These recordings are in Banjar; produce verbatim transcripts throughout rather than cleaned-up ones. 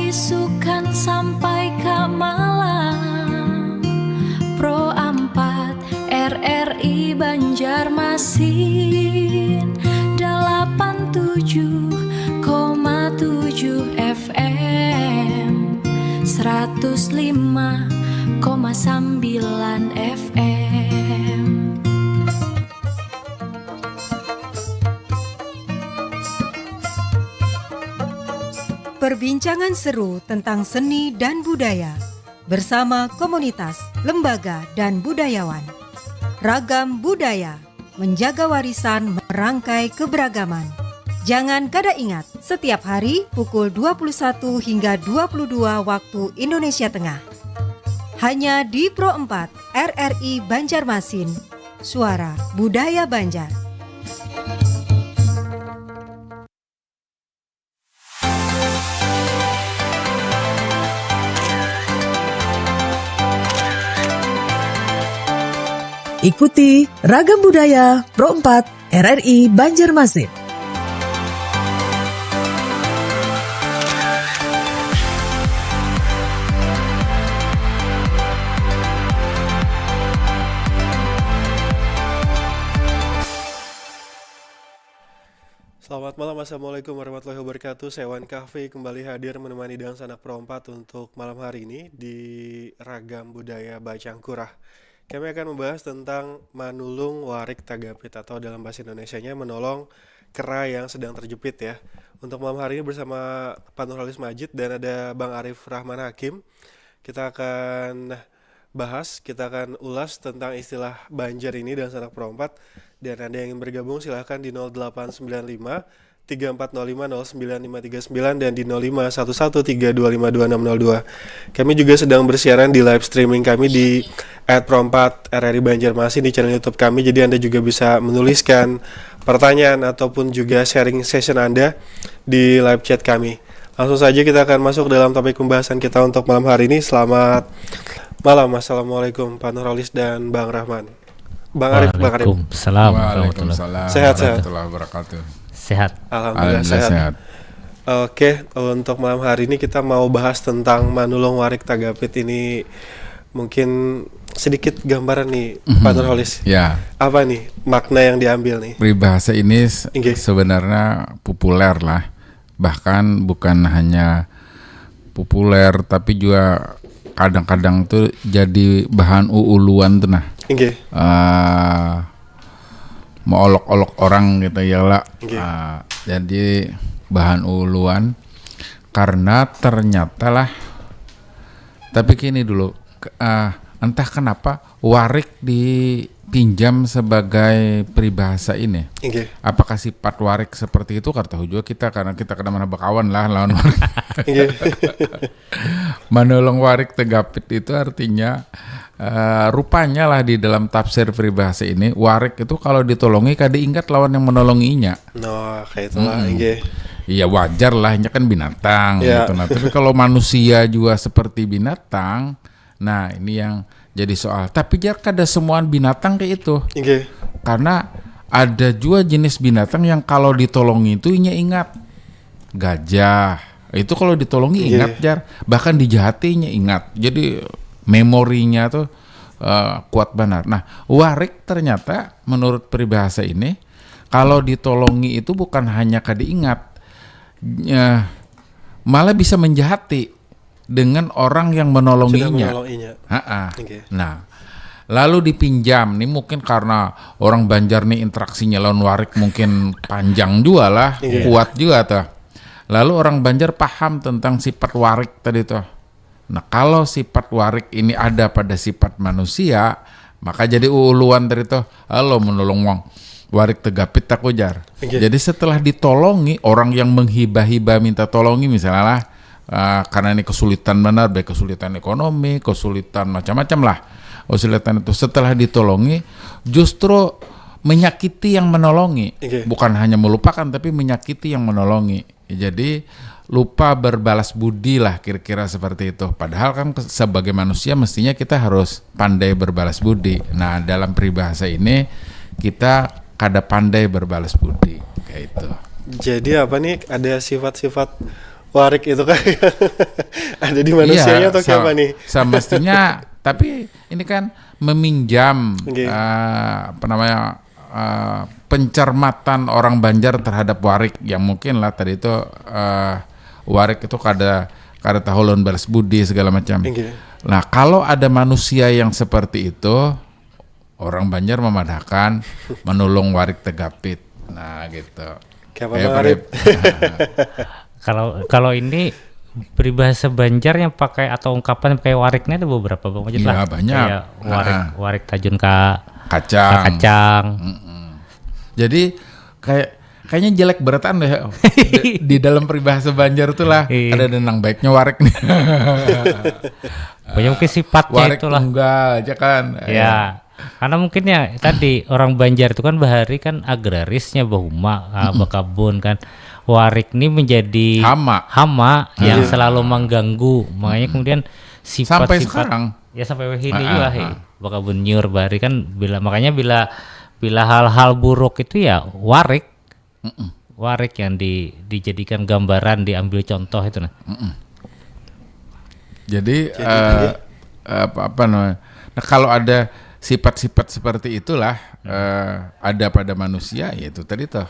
Sukan sampai ka malam. Pro empat R R I Banjarmasin, delapan tujuh koma tujuh F M, seratus lima koma sembilan F M. Perbincangan seru tentang seni dan budaya bersama komunitas, lembaga, dan budayawan. Ragam Budaya, menjaga warisan, merangkai keberagaman. Jangan kada ingat, setiap hari pukul dua puluh satu hingga dua puluh dua waktu Indonesia Tengah. Hanya di Pro empat R R I Banjarmasin, suara budaya Banjar. Ikuti Ragam Budaya Pro empat R R I Banjarmasin. Selamat malam, assalamualaikum warahmatullahi wabarakatuh. Saya Wan Kahfi kembali hadir menemani Dangsanak Pro empat untuk malam hari ini di Ragam Budaya Bacangkurah. Kami akan membahas tentang manulung warik tagapit atau dalam bahasa Indonesianya menolong kera yang sedang terjepit ya. Untuk malam hari ini bersama Pak Nurholis Majid dan ada Bang Arif Rahman Hakim. Kita akan bahas, kita akan ulas tentang istilah Banjar ini Dangsanak Pro empat. Dan ada yang ingin bergabung silahkan di nol delapan sembilan lima tiga empat nol lima nol sembilan lima tiga sembilan dan di nol lima satu satu tiga dua lima dua enam nol dua. Kami juga sedang bersiaran di live streaming kami di at pro empat R R I Banjarmasin di channel YouTube kami. Jadi Anda juga bisa menuliskan pertanyaan ataupun juga sharing session Anda di live chat kami. Langsung saja kita akan masuk dalam topik pembahasan kita untuk malam hari ini. Selamat malam. Assalamualaikum Pak Nurholis dan Bang Rahman. Bang Arif, Bang Arif. Waalaikumsalam warahmatullahi. Waalaikumsalam Sehat, sehat. warahmatullahi wabarakatuh. Sehat. Alhamdulillah Alhamdulillah sehat. sehat. Oke, untuk malam hari ini kita mau bahas tentang manulung warik tagapit ini. Mungkin sedikit gambaran nih, Mhm. Pak Nurholis. Ya. Apa nih makna yang diambil nih? Peribahasa ini s-, Inggih. sebenarnya populer lah. Bahkan bukan hanya populer, tapi juga kadang-kadang tuh jadi bahan uuluan tuh nah. Inggih. Eh, meolok-olok orang gitu ya lah. Inggih. Eh, jadi bahan uuluan karena ternyata lah. Tapi gini dulu, ke-, eh, entah kenapa warik dipinjam sebagai peribahasa ini. Inggih. Apakah sifat warik seperti itu? Kada tahu juga kita, karena kita kada mana bakawan lah lawan warik. Inggih. Manulung warik tagapit itu artinya, eh, rupanya lah di dalam tafsir peribahasa ini, warik itu kalau ditolongi kada ingat lawan yang menolonginya. Nah, kayak itulah, Mm-mm. inggih. Iya, wajar lah, ini kan binatang Ya. gitu. Nah, tapi kalau manusia juga seperti binatang, nah ini yang jadi soal. Tapi jar kada semuaan binatang kayak itu. Inggih. Karena ada juga jenis binatang yang kalau ditolongi itu inya ingat. Gajah. Itu kalau ditolongi Inggih. ingat jar. Bahkan dijahati inya ingat. Jadi memorinya tuh, eh, kuat banar. Nah, warik ternyata menurut peribahasa ini kalau ditolongi itu bukan hanya kada ingat, eh, malah bisa menjahati dengan orang yang Sudah menolonginya. menolonginya. Ha-ha. Inggih. Nah, lalu dipinjam nih mungkin karena orang Banjar nih interaksinya lawan warik mungkin panjang juga lah, Inggih. kuat juga tuh. Lalu orang Banjar paham tentang sifat warik tadi tuh. Nah, kalau sifat warik ini ada pada sifat manusia, maka jadi uuluan tadi tuh, "Halo, menolong wong. Warik tagapit tak ujar." Inggih. Jadi setelah ditolongi, orang yang menghibah-hibah minta tolongi misalnya lah, eh, karena ini kesulitan benar, baik kesulitan ekonomi, kesulitan macam-macam lah. Kesulitan itu setelah ditolongi, justru menyakiti yang menolongi. Inggih. Bukan hanya melupakan, tapi menyakiti yang menolongi. Jadi lupa berbalas budi lah kira-kira seperti itu. Padahal kan ke-, sebagai manusia mestinya kita harus pandai berbalas budi. Nah, dalam peribahasa ini kita kada pandai berbalas budi kayak itu. Jadi apa nih, ada sifat-sifat Warik itu kan ada di manusianya Iya, atau sa- apa nih? Semestinya, tapi ini kan meminjam Oke. eh, apa namanya eh, pencermatan orang Banjar terhadap warik yang mungkin lah tadi itu eh, warik itu kada kada tahu lawan balas budi segala macam. Oke. Nah, kalau ada manusia yang seperti itu, orang Banjar memadahkan menulung warik tegapit. Nah, gitu. Kayak apa, Kayak Bang Arif? Arif. Kalau kalau ini peribahasa Banjar yang pakai atau ungkapan pakai warik ini ada beberapa, Bang Mujid, Iya, lah. Banyak. Kayak warik Ah. warik tajun ka Kacang. kacang. Mm-mm. Jadi kayak kayaknya jelek beratan deh di, di dalam peribahasa Banjar tuh lah. Iya. Ada nang baiknya warik nih. Banyak mungkin sifatnya Warik itulah. Tunggal aja kan. Ya. Karena mungkin ya tadi orang Banjar itu kan bahari kan agrarisnya, bahuma, ah, bakabun kan. Warik ini menjadi Hama. hama yang Iya. selalu mengganggu. Makanya kemudian sifat Sampai sifat sekarang. Ya, sampai wahini Ah, juga ah, he. Ah. Bakabun nyiur bahari kan bila makanya bila bila hal-hal buruk itu ya warik. Warik yang di, dijadikan gambaran, diambil contoh itu nah. Jadi, Jadi, eh, iya. apa apa namanya? Nah, kalau ada sifat-sifat seperti itulah eh, ada pada manusia, ya itu tadi tuh.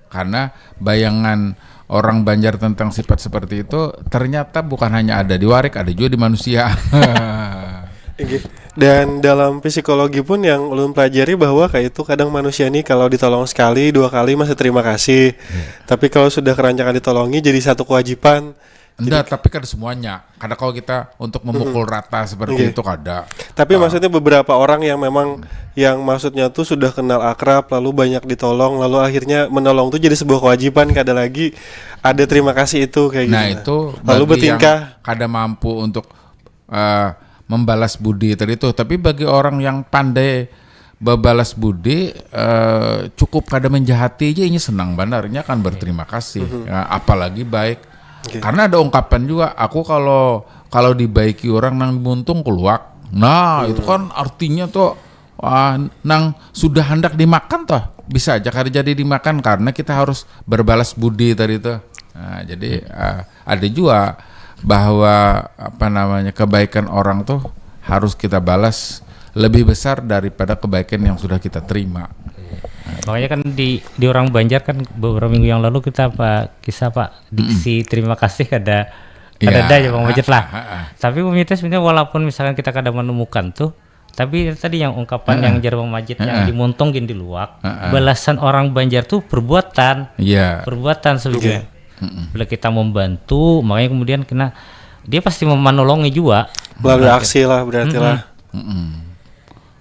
Karena bayangan orang Banjar tentang sifat seperti itu ternyata bukan hanya ada di warik, ada juga di manusia. Inggih. Dan dalam psikologi pun yang ulun pelajari bahwa kayak itu kadang manusia nih kalau ditolong sekali dua kali masih terima kasih. Tapi kalau sudah kerancangan ditolongi jadi satu kewajiban. Enggak, tapi kada semuanya. Kada kalau kita untuk memukul rata seperti Iya. itu kada. Tapi Ah, maksudnya beberapa orang yang memang yang maksudnya tuh sudah kenal akrab lalu banyak ditolong lalu akhirnya menolong tuh jadi sebuah kewajiban, kada lagi ada terima kasih itu kayak Nah, gitu. Itu Lalu bagi yang bertingkah. Kada mampu untuk eh, membalas budi tadi tuh. Tapi bagi orang yang pandai membalas budi, eh, cukup kada menjahati aja, ini senang bandarnya kan, berterima kasih. Ya, apalagi baik. Oke. Karena ada ungkapan juga, aku kalau kalau dibaiki orang nang buntung keluak. Nah, itu kan artinya tuh ah, nang sudah hendak dimakan toh, bisa aja kada jadi dimakan karena kita harus berbalas budi tadi tuh. Nah, jadi ah, ada juga bahwa apa namanya kebaikan orang tuh harus kita balas lebih besar daripada kebaikan yang sudah kita terima. Makanya kan di di orang Banjar kan beberapa minggu yang lalu kita apa kisah Pak diksi terima kasih kada kada Iya. ada ya Bang Mujid lah. Ah, ah, ah. Tapi pemirsa sebenarnya walaupun misalkan kita kada menemukan tuh, tapi tadi yang ungkapan yang jar Bang Majid yang dimuntung gin di luak, balasan orang Banjar tuh perbuatan. Iya. Perbuatan sebenarnya. Bila kita membantu, makanya kemudian kena dia pasti menolongi juga. Melalui aksi lah berarti lah. Mm-mm.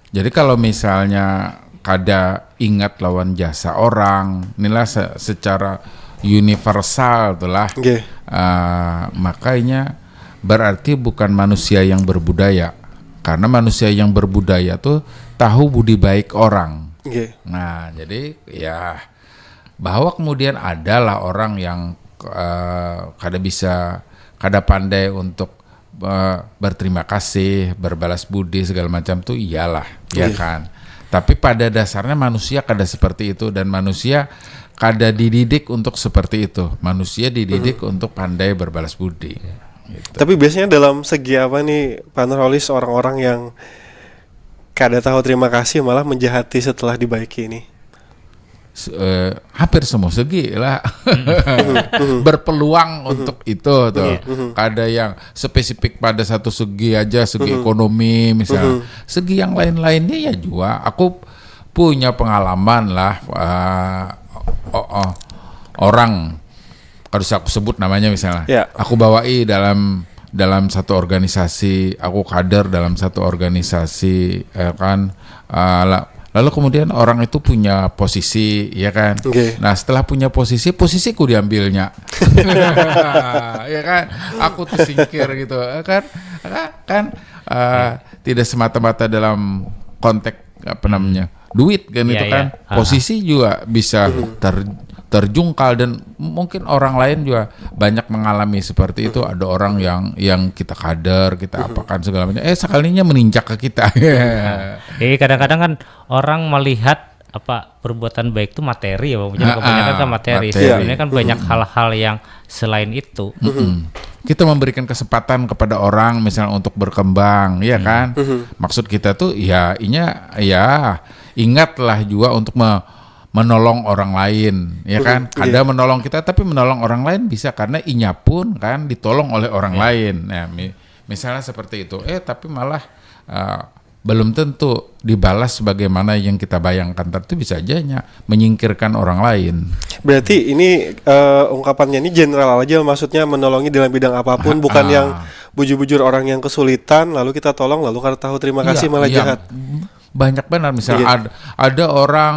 Jadi kalau misalnya kada ingat lawan jasa orang, inilah se- secara universal tuh lah. Nggih. Ah, makanya berarti bukan manusia yang berbudaya. Karena manusia yang berbudaya tuh tahu budi baik orang. Nggih. Nah, jadi ya bahwa kemudian adalah orang yang eh, kada bisa, kada pandai untuk eh, berterima kasih, berbalas budi segala macam tuh iyalah, ya kan. Tapi pada dasarnya manusia kada seperti itu dan manusia kada dididik untuk seperti itu. Manusia dididik untuk pandai berbalas budi. Gitu. Tapi biasanya dalam segi apa nih Pak Nurholis orang-orang yang kada tahu terima kasih malah menjahati setelah dibaiki ini? Se- eh, hampir semua segi lah berpeluang untuk itu tuh. Kada yang spesifik pada satu segi aja, segi ekonomi misal. Segi yang lain-lainnya ya juga. Aku punya pengalaman lah eh, o- o- orang, kada usah aku sebut namanya misalnya. Ya. Aku bawai dalam dalam satu organisasi, aku kader dalam satu organisasi, ya kan. Eh, la- lalu kemudian orang itu punya posisi, ya kan. Oke. Nah, setelah punya posisi, posisiku diambilnya. Ya kan, aku tersingkir gitu, ya kan. Kan, kan, eh, tidak semata-mata dalam konteks apa namanya duit kan Iya, itu kan. Iya. Ah. Posisi juga bisa ter- terjungkal dan mungkin orang lain juga banyak mengalami seperti itu. Ada orang yang yang kita kader, kita apakan segala macam, eh, sekalinya meninjak ke kita. Jadi kadang-kadang kan orang melihat apa, perbuatan baik tuh materi ya, Bang. Jadi Ah, kebanyakan ah, kan materi. Materi. Sebenarnya kan banyak hal-hal yang selain itu. Mm-mm. Kita memberikan kesempatan kepada orang misalnya untuk berkembang, ya kan? Maksud kita tuh ya inya ya ingatlah juga untuk me- menolong orang lain, ya kan? Ada menolong kita tapi menolong orang lain bisa karena inya pun kan ditolong oleh orang lain. Nah, mi- misalnya seperti itu. Eh tapi malah eh, belum tentu dibalas sebagaimana yang kita bayangkan. Tentu bisa aja nya menyingkirkan orang lain. Berarti ini eh, ungkapannya ini general aja, maksudnya menolongi dalam bidang apapun, bukan Ah. yang bujur-bujur orang yang kesulitan lalu kita tolong lalu kada tahu terima kasih Iya, malah iya. jahat. Banyak benar misalnya Iya. ad- ada orang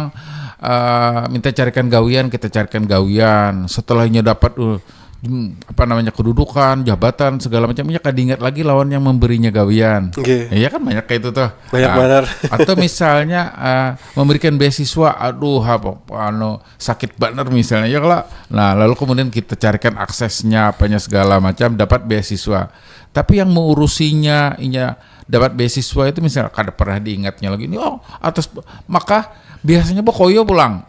eh, minta carikan gawian, kita carikan gawian. Setelahnya dapat uh, hmm, apa namanya kedudukan, jabatan segala macamnya kada ingat lagi lawan yang memberinya gawian. Oke. Iya kan banyak kayak itu tuh. Banyak Nah, banar. Atau misalnya eh, memberikan beasiswa, aduh apa anu sakit benar misalnya ya kalau. Nah, lalu kemudian kita carikan aksesnya apanya segala macam dapat beasiswa. Tapi yang mengurusinya inya dapat beasiswa itu misalnya kada pernah diingatnya lagi ini oh atas maka biasanya bokoyo pulang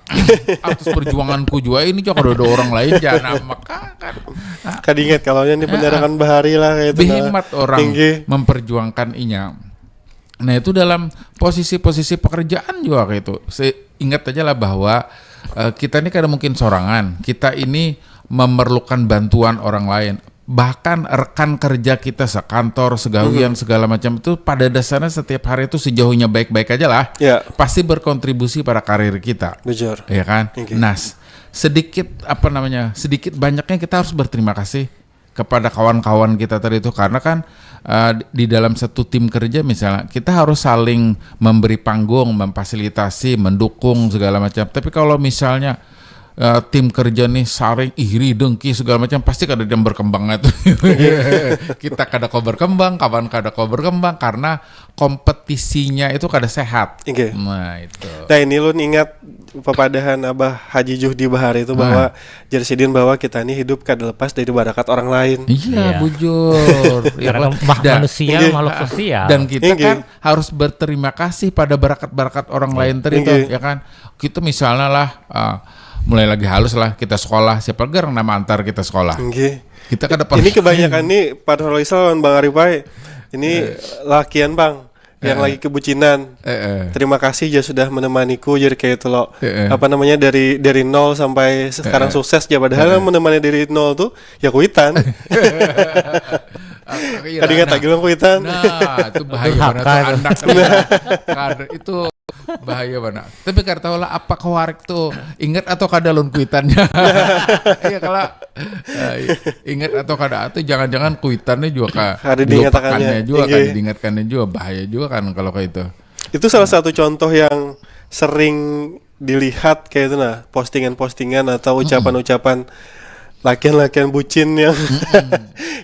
atas perjuanganku juga ini juga ada orang lain jangan maka kan. Nah, Kada ingat kalau ini benar akan bahari lah kayak itu. Nah. Dihimat orang Tinggi. Memperjuangkan inya. Nah itu dalam posisi-posisi pekerjaan juga kayak itu. Se- ingat aja lah bahwa eh, kita ini kada mungkin sorangan. Kita ini memerlukan bantuan orang lain. Bahkan rekan kerja kita sekantor, segawian, segala macam itu pada dasarnya setiap hari itu sejauhnya baik-baik aja lah. Ya. Pasti berkontribusi pada karir kita. Bujur. Ya kan? Oke. Nah, s- sedikit apa namanya? Sedikit banyaknya kita harus berterima kasih kepada kawan-kawan kita tadi itu karena kan uh, di dalam satu tim kerja misalnya kita harus saling memberi panggung, memfasilitasi, mendukung segala macam. Tapi kalau misalnya uh, tim kerja nih saling iri dengki segala macam pasti kada ada yang berkembang itu. Kita kada kau berkembang, kawan kada kau berkembang karena kompetisinya itu kada sehat. Oke. Nah itu. Nah ini lun ingat pepadahan Abah Haji Juhdi Bahari itu bahwa jar sidin bahwa kita ini hidup kada lepas dari barakat orang lain. Iya, Iya. Bujur. Ya, Karena kalau- mah dan, manusia Inggih. Makhluk sosial. Dan kita Inggih. Kan harus berterima kasih pada barakat-barakat orang lain tadi Inggih. tuh, ya kan. Kita misalnya lah, uh, mulai lagi halus lah kita sekolah, siapa garang nama antar kita sekolah. Inggih. Kita kada Ini kebanyakan nih Pak Islam lawan Bang Arifai. Ini lakian Bang yang Eh. Lagi kebucinan. Eh, eh. Terima kasih ya sudah menemaniku jadi kayak itu loh. Eh, eh. Apa namanya dari dari nol sampai sekarang Eh, eh. Sukses ya padahal Eh, eh. Yang menemani dari nol tuh ya kuitan. Ah, iya, Tadi ingat nah. Lagi bang kuitan. Nah, itu bahaya Durhaka banget tuh itu. Anak tuh. Kada itu bahaya banget. Tapi kada tahu lah apa kawarik tuh ingat atau kada lon kuitannya. Iya kalau eh, ingat atau kada atau jangan-jangan kuitannya juga ka, Kada diingatkannya. Juga Inggih. Diingatkannya juga bahaya juga kan kalau kayak itu. Itu salah satu contoh yang sering dilihat kayak itu nah, postingan-postingan atau ucapan-ucapan lakian-lakian bucin yang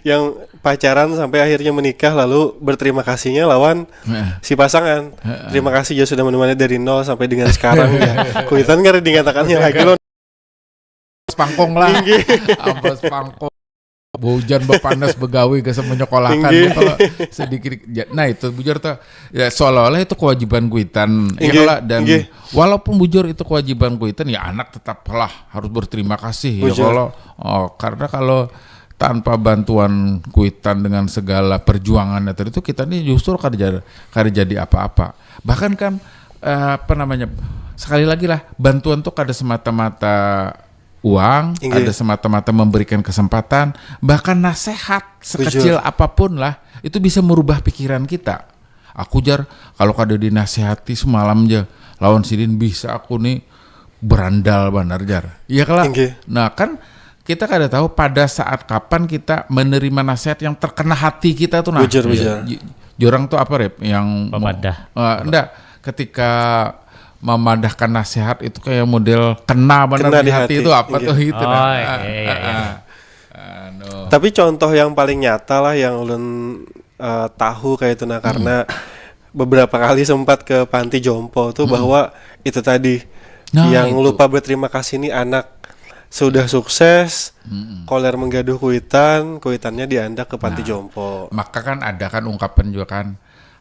yang pacaran sampai akhirnya menikah lalu berterima kasihnya lawan Heeh. Si pasangan. Terima kasih ya sudah menemani dari nol sampai dengan sekarang ya. Kuitan kada dinyatakannya lagi loh. Pangkong lah. Amplas pangkong. Hujan bepanas begawi ke semuanya kolakan Inggih. Kalau sedikit ja- nah itu bujur tuh ya seolah-olah itu kewajiban kuitan ya Inggih, kalau dan inggih. Walaupun bujur itu kewajiban kuitan ya anak tetaplah harus berterima kasih ya Bujur. Kalau oh karena kalau tanpa bantuan kuitan dengan segala perjuangannya tadi itu kita ini justru kada jadi kada jadi apa-apa bahkan kan eh, apa namanya sekali lagi lah bantuan tuh kada semata-mata uang Inggih. Ada semata-mata memberikan kesempatan bahkan nasihat sekecil apapun lah itu bisa merubah pikiran kita aku jar kalau kada dinasihati semalam ja lawan sidin bisa aku nih berandal banar jar iya kalah Inggih. Nah kan kita kada tahu pada saat kapan kita menerima nasihat yang terkena hati kita tuh nah Bujur, bujur. J- jorang tuh apa rep yang Memadah. Eh, enggak ketika memadahkan nasihat itu kayak model kena benar Kena di di hati hati. Itu apa Iya. tuh itu Oh, nah. iya, iya, iya. Ah, ah. Anu. Tapi contoh yang paling nyata lah yang ulun eh, tahu kayak itu nah karena beberapa kali sempat ke panti jompo tuh bahwa itu tadi Nah, yang itu. Lupa berterima kasih nih anak sudah sukses, koler menggaduh kuitan, kuitannya diandak ke panti jompo. Maka kan ada kan ungkapan juga kan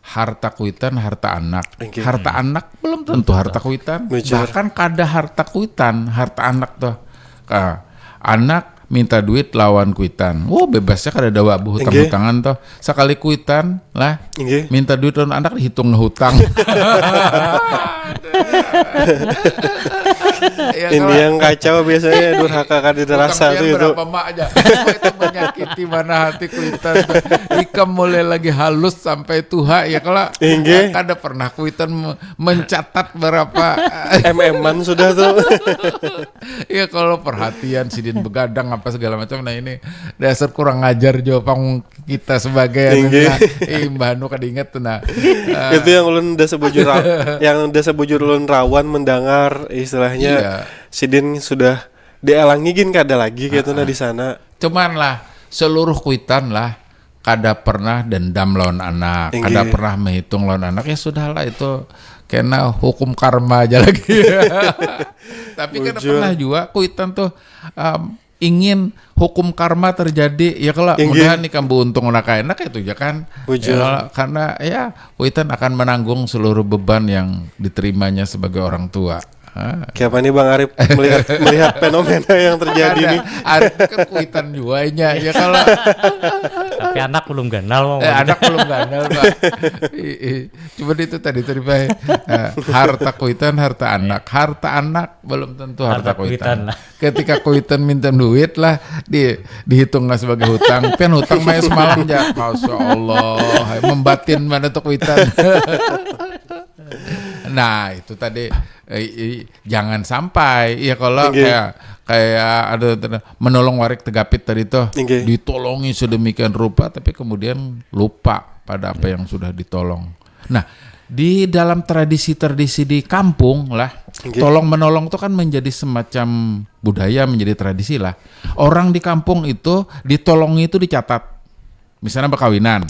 harta kuitan, harta anak. Oke. Harta anak belum tentu harta kuitan. Bujur. Bahkan kada harta kuitan, harta anak tuh. Ka-, anak minta duit lawan kuitan. Wah, bebasnya kada ada wabuh hutang-hutangan tuh. Sekali kuitan lah, minta duit lawan anak dihitung hutang. Ya, ini kalau yang kacau biasanya durhaka kada terasa tuh itu. Berapa mak aja. Oh, itu menyakiti mana hati kuitan tuh. Ikam mulai lagi halus sampai tuha ya kalau kada pernah kuitan me- mencatat berapa. M M-an sudah tuh. Ya kalau perhatian sidin begadang apa segala macam. Nah ini dasar kurang ajar juga pang kita sebagai anu, nah, imbah anu kada ingat tuh nah. Itu yang ulun dasar bujur ra- yang dasar bujur ulun rawan mendengar istilahnya sidin sudah dielangi gin kada lagi gitu nah di sana. Cuman lah seluruh kuitan lah kada pernah dendam lawan anak, kada pernah menghitung lawan anak, ya sudahlah itu kena hukum karma aja lagi. Tapi kada pernah juga kuitan tuh um, ingin hukum karma terjadi ya kalau mudahan nih kamu untung anak enak itu ya kan. Ya, karena ya kuitan akan menanggung seluruh beban yang diterimanya sebagai orang tua. Ah. Kayak apa nih Bang Arif melihat melihat fenomena yang terjadi nih? Arif kan kuitan juanya ya kalau. Tapi anak belum ganal mau. Eh, anak belum ganal Pak. Cuma itu tadi tadi Pak. Eh, harta kuitan, harta anak, harta anak belum tentu harta, harta kuitan. Kuitan lah. Ketika kuitan minta duit lah di dihitunglah sebagai hutang. Pian hutang maya semalam ja. Masya Allah, membatin mana tuh kuitan. Nah itu tadi eh, eh, jangan sampai ya kalau kayak kayak ada menolong warik tegapit tadi tuh ditolongi sedemikian rupa tapi kemudian lupa pada apa yang sudah ditolong. Nah di dalam tradisi-tradisi di kampung lah tolong menolong itu kan menjadi semacam budaya menjadi tradisi lah. Orang di kampung itu ditolongi itu dicatat. Misalnya bakawinan,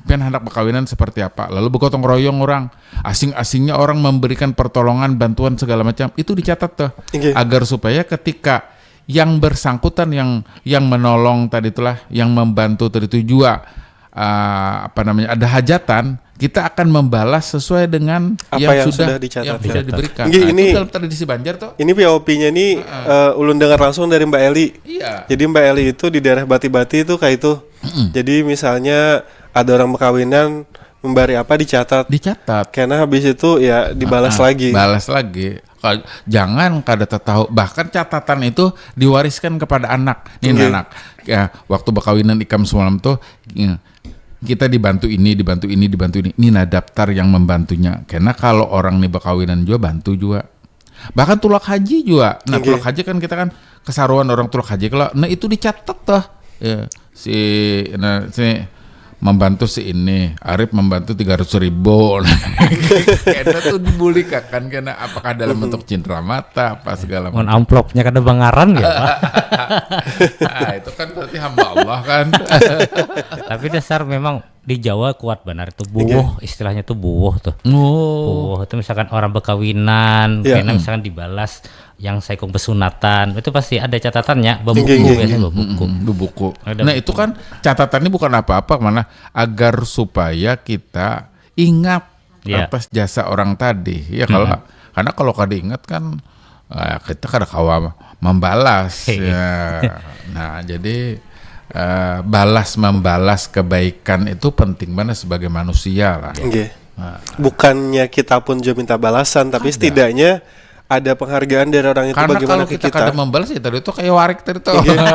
pian handak bakawinan seperti apa, lalu begotong royong orang, asing-asingnya orang memberikan pertolongan, bantuan segala macam, itu dicatat tuh, agar supaya ketika yang bersangkutan yang yang menolong tadi itulah, yang membantu tadi itu juga uh, apa namanya ada hajatan, kita akan membalas sesuai dengan apa yang, yang sudah, sudah dicatat yang sudah diberikan. Nah, ini dalam tradisi Banjar tuh. Ini P O P-nya ini uh, uh, ulun dengar langsung dari Mbak Eli. Iya. Jadi Mbak Eli itu di daerah Bati-Bati itu kayak itu. Mm-mm. Jadi misalnya ada orang berkawinan memberi apa dicatat. Dicatat. Karena habis itu ya dibalas uh, uh, lagi. Balas lagi. Jangan kada tahu bahkan catatan itu diwariskan kepada anak. Nih okay. Anak, ya, waktu berkawinan ikam semalam tuh ya, kita dibantu ini, dibantu ini, dibantu ini. Ini nah daftar yang membantunya. Karena kalau orang nih berkawinan juga bantu juga. Bahkan tulak haji juga. Nah, okay. Tulak haji kan kita kan kesaruan orang tulak haji kalau nah itu dicatat tuh. Ya, si nah si membantu si ini, Arif membantu tiga ratus ribu. Kena tuh dibulikakan kena apakah dalam bentuk cindera mata apa segala macam. Mun amplopnya kada bangaran ya. Nah, itu kan berarti hamba Allah kan. Tapi dasar memang di Jawa kuat benar itu buwuh, istilahnya tuh buwuh tuh. Oh. Buwuh itu misalkan orang berkawinan, yeah. Kena misalkan dibalas yang saikung besunatan, itu pasti ada catatannya, bebuku biasanya bebuku. Mm, bebuku. Nah, itu kan catatannya bukan apa-apa mana agar supaya kita ingat yeah. Atas jasa orang tadi. Ya kalau mm-hmm. Karena kalau kada ingat kan uh, kita kada kawa membalas ya. Nah jadi uh, balas membalas kebaikan itu penting banget sebagai manusia lah. Okay. Nah. Bukannya kita pun juga minta balasan tapi ada. Setidaknya ada penghargaan dari orang itu karena bagaimana kalau kita, kita kada membalas ya tadi itu kayak warik tadi tuh. Iya.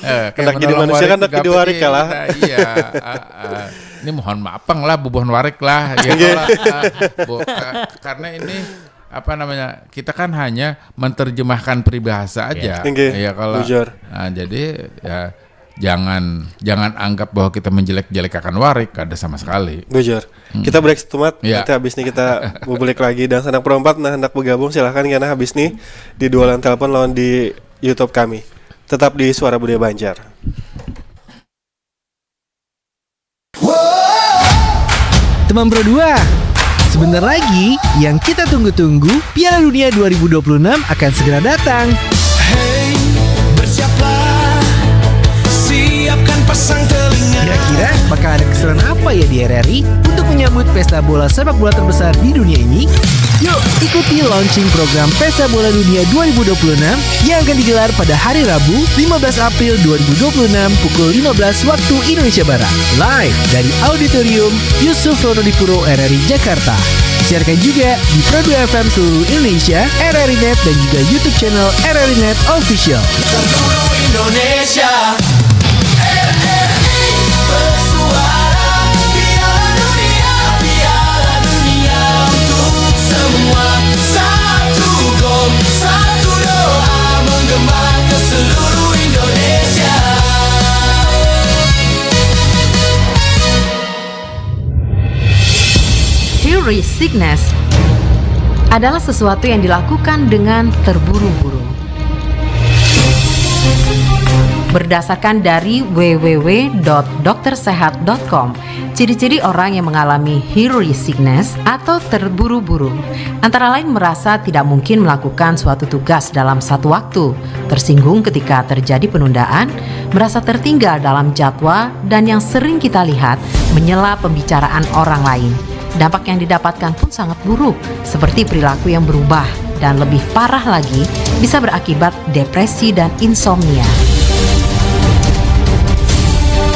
Eh, kena jadi manusia kan jadi warik kalah. Iya. Uh, uh. Ini mohon maaf pang lah bubuhan warik lah ya kalau, uh, bu, uh, karena ini apa namanya kita kan hanya menerjemahkan peribahasa aja ya kalau bujur. Nah, jadi ya jangan jangan anggap bahwa kita menjelek-jelekakan warik ada sama sekali bujur. Hmm. Kita break setumat ya. Nanti habis ini kita bubulik lagi dan sanak perompat nah hendak bergabung silahkan karena habis ini di dualan telepon lawan di YouTube kami tetap di Suara Budaya Banjar. Teman Pro dua, sebentar lagi yang kita tunggu-tunggu Piala Dunia dua ribu dua puluh enam akan segera datang. Hey, bersiaplah, siapkan Pasang telinga. Kira-kira bakal ada keseruan apa ya di R R I untuk menyambut pesta bola sepak bola terbesar di dunia ini? Yuk, ikuti launching program Pesta Bola Dunia dua ribu dua puluh enam yang akan digelar pada hari Rabu, lima belas April dua ribu dua puluh enam, pukul lima belas waktu Indonesia Barat. Live dari Auditorium Yusuf Ronodipuro R R I Jakarta. Siarkan juga di Pro dua F M seluruh Indonesia, R R I Net, dan juga YouTube channel R R I Net Official. Seluruh Indonesia. R R I bersuara. Piala Dunia, Piala Dunia untuk semua. Satu gol, satu doa menggema ke seluruh Indonesia. Hiri sickness adalah sesuatu yang dilakukan dengan terburu-buru. Berdasarkan dari w w w dot dokter sehat dot com, ciri-ciri orang yang mengalami hiri sickness atau terburu-buru antara lain merasa tidak mungkin melakukan suatu tugas dalam satu waktu, tersinggung ketika terjadi penundaan, merasa tertinggal dalam jadwal, dan yang sering kita lihat, menyela pembicaraan orang lain. Dampak yang didapatkan pun sangat buruk, seperti perilaku yang berubah, dan lebih parah lagi, bisa berakibat depresi dan insomnia.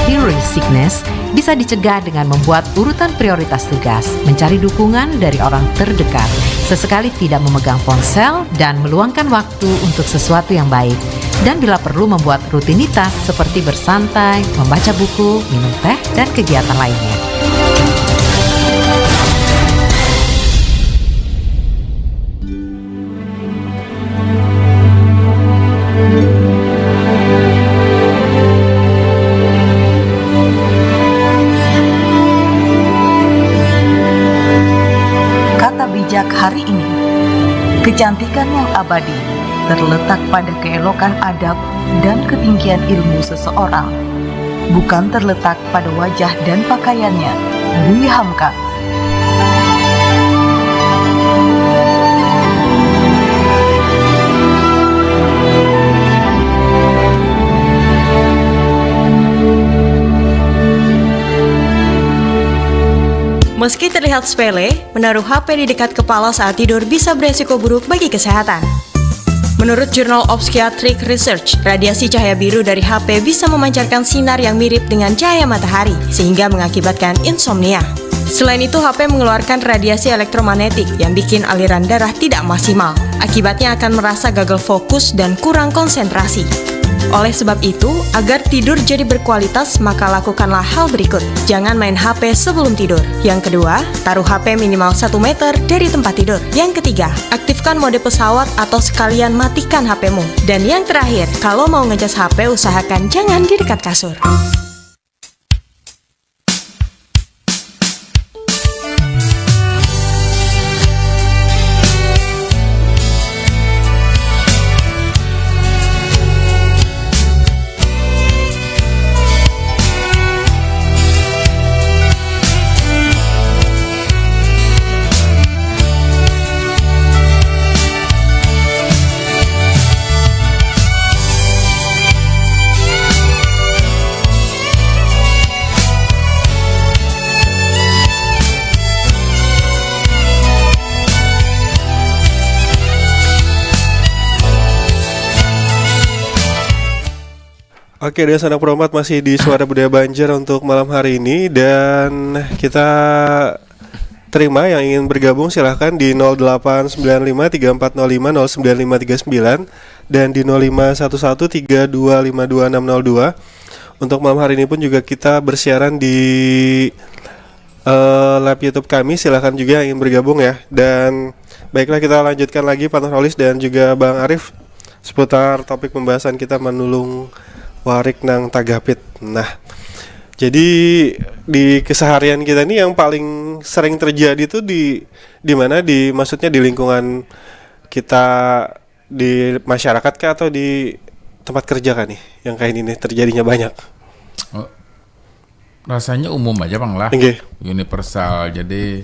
Hiri sickness bisa dicegah dengan membuat urutan prioritas tugas, mencari dukungan dari orang terdekat, sesekali tidak memegang ponsel, dan meluangkan waktu untuk sesuatu yang baik. Dan bila perlu, membuat rutinitas seperti bersantai, membaca buku, minum teh, dan kegiatan lainnya. Kata bijak hari ini. Kecantikan yang abadi terletak pada keelokan adab dan ketinggian ilmu seseorang, bukan terletak pada wajah dan pakaiannya. Dwi Hamka. Meski terlihat sepele, menaruh H P di dekat kepala saat tidur bisa beresiko buruk bagi kesehatan. Menurut jurnal Obstetric Research, radiasi cahaya biru dari H P bisa memancarkan sinar yang mirip dengan cahaya matahari, sehingga mengakibatkan insomnia. Selain itu, H P mengeluarkan radiasi elektromagnetik yang bikin aliran darah tidak maksimal. Akibatnya akan merasa gagal fokus dan kurang konsentrasi. Oleh sebab itu, agar tidur jadi berkualitas, maka lakukanlah hal berikut. Jangan main H P sebelum tidur. Yang kedua, taruh H P minimal satu meter dari tempat tidur. Yang ketiga, aktifkan mode pesawat atau sekalian matikan H P-mu. Dan yang terakhir, kalau mau ngecas H P, usahakan jangan di dekat kasur. Oke, dan sanak perumat masih di Suara Budaya Banjar untuk malam hari ini, dan kita terima yang ingin bergabung, silahkan di nol delapan sembilan lima tiga empat nol lima nol sembilan lima tiga sembilan dan di nol lima satu satu tiga dua lima dua enam nol dua. Untuk malam hari ini pun juga kita bersiaran di eh, live YouTube kami, silahkan juga yang ingin bergabung ya. Dan baiklah, kita lanjutkan lagi Pak Nurholis dan juga Bang Arif seputar topik pembahasan kita manulung warik nang tagapit. Nah, jadi di keseharian kita ini yang paling sering terjadi tuh di di mana, di, maksudnya di lingkungan kita, di masyarakat kah atau di tempat kerja kah nih yang kayak ini nih terjadinya banyak? Oh, rasanya umum aja, Bang, lah. Inggih. Universal. Jadi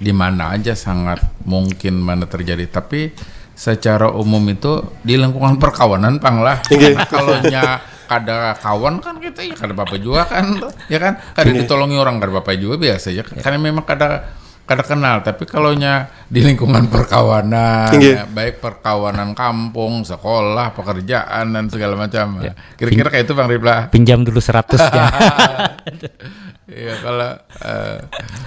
di mana aja sangat mungkin mana terjadi. Tapi secara umum itu di lingkungan perkawanan, Bang, lah. Inggih. Kalau nya kada kawan kan kita ya kada apa-apa juga kan tuh, ya kan? Kada ditolongi orang kada apa-apa juga biasa ya. Karena memang kada kada kenal, tapi kalau nya di lingkungan perkawanan, Inggih. Ya, baik perkawanan kampung, sekolah, pekerjaan dan segala macam. Kira-kira kayak itu Bang Ripla. Pinjam dulu seratus ya. Iya kalau eh,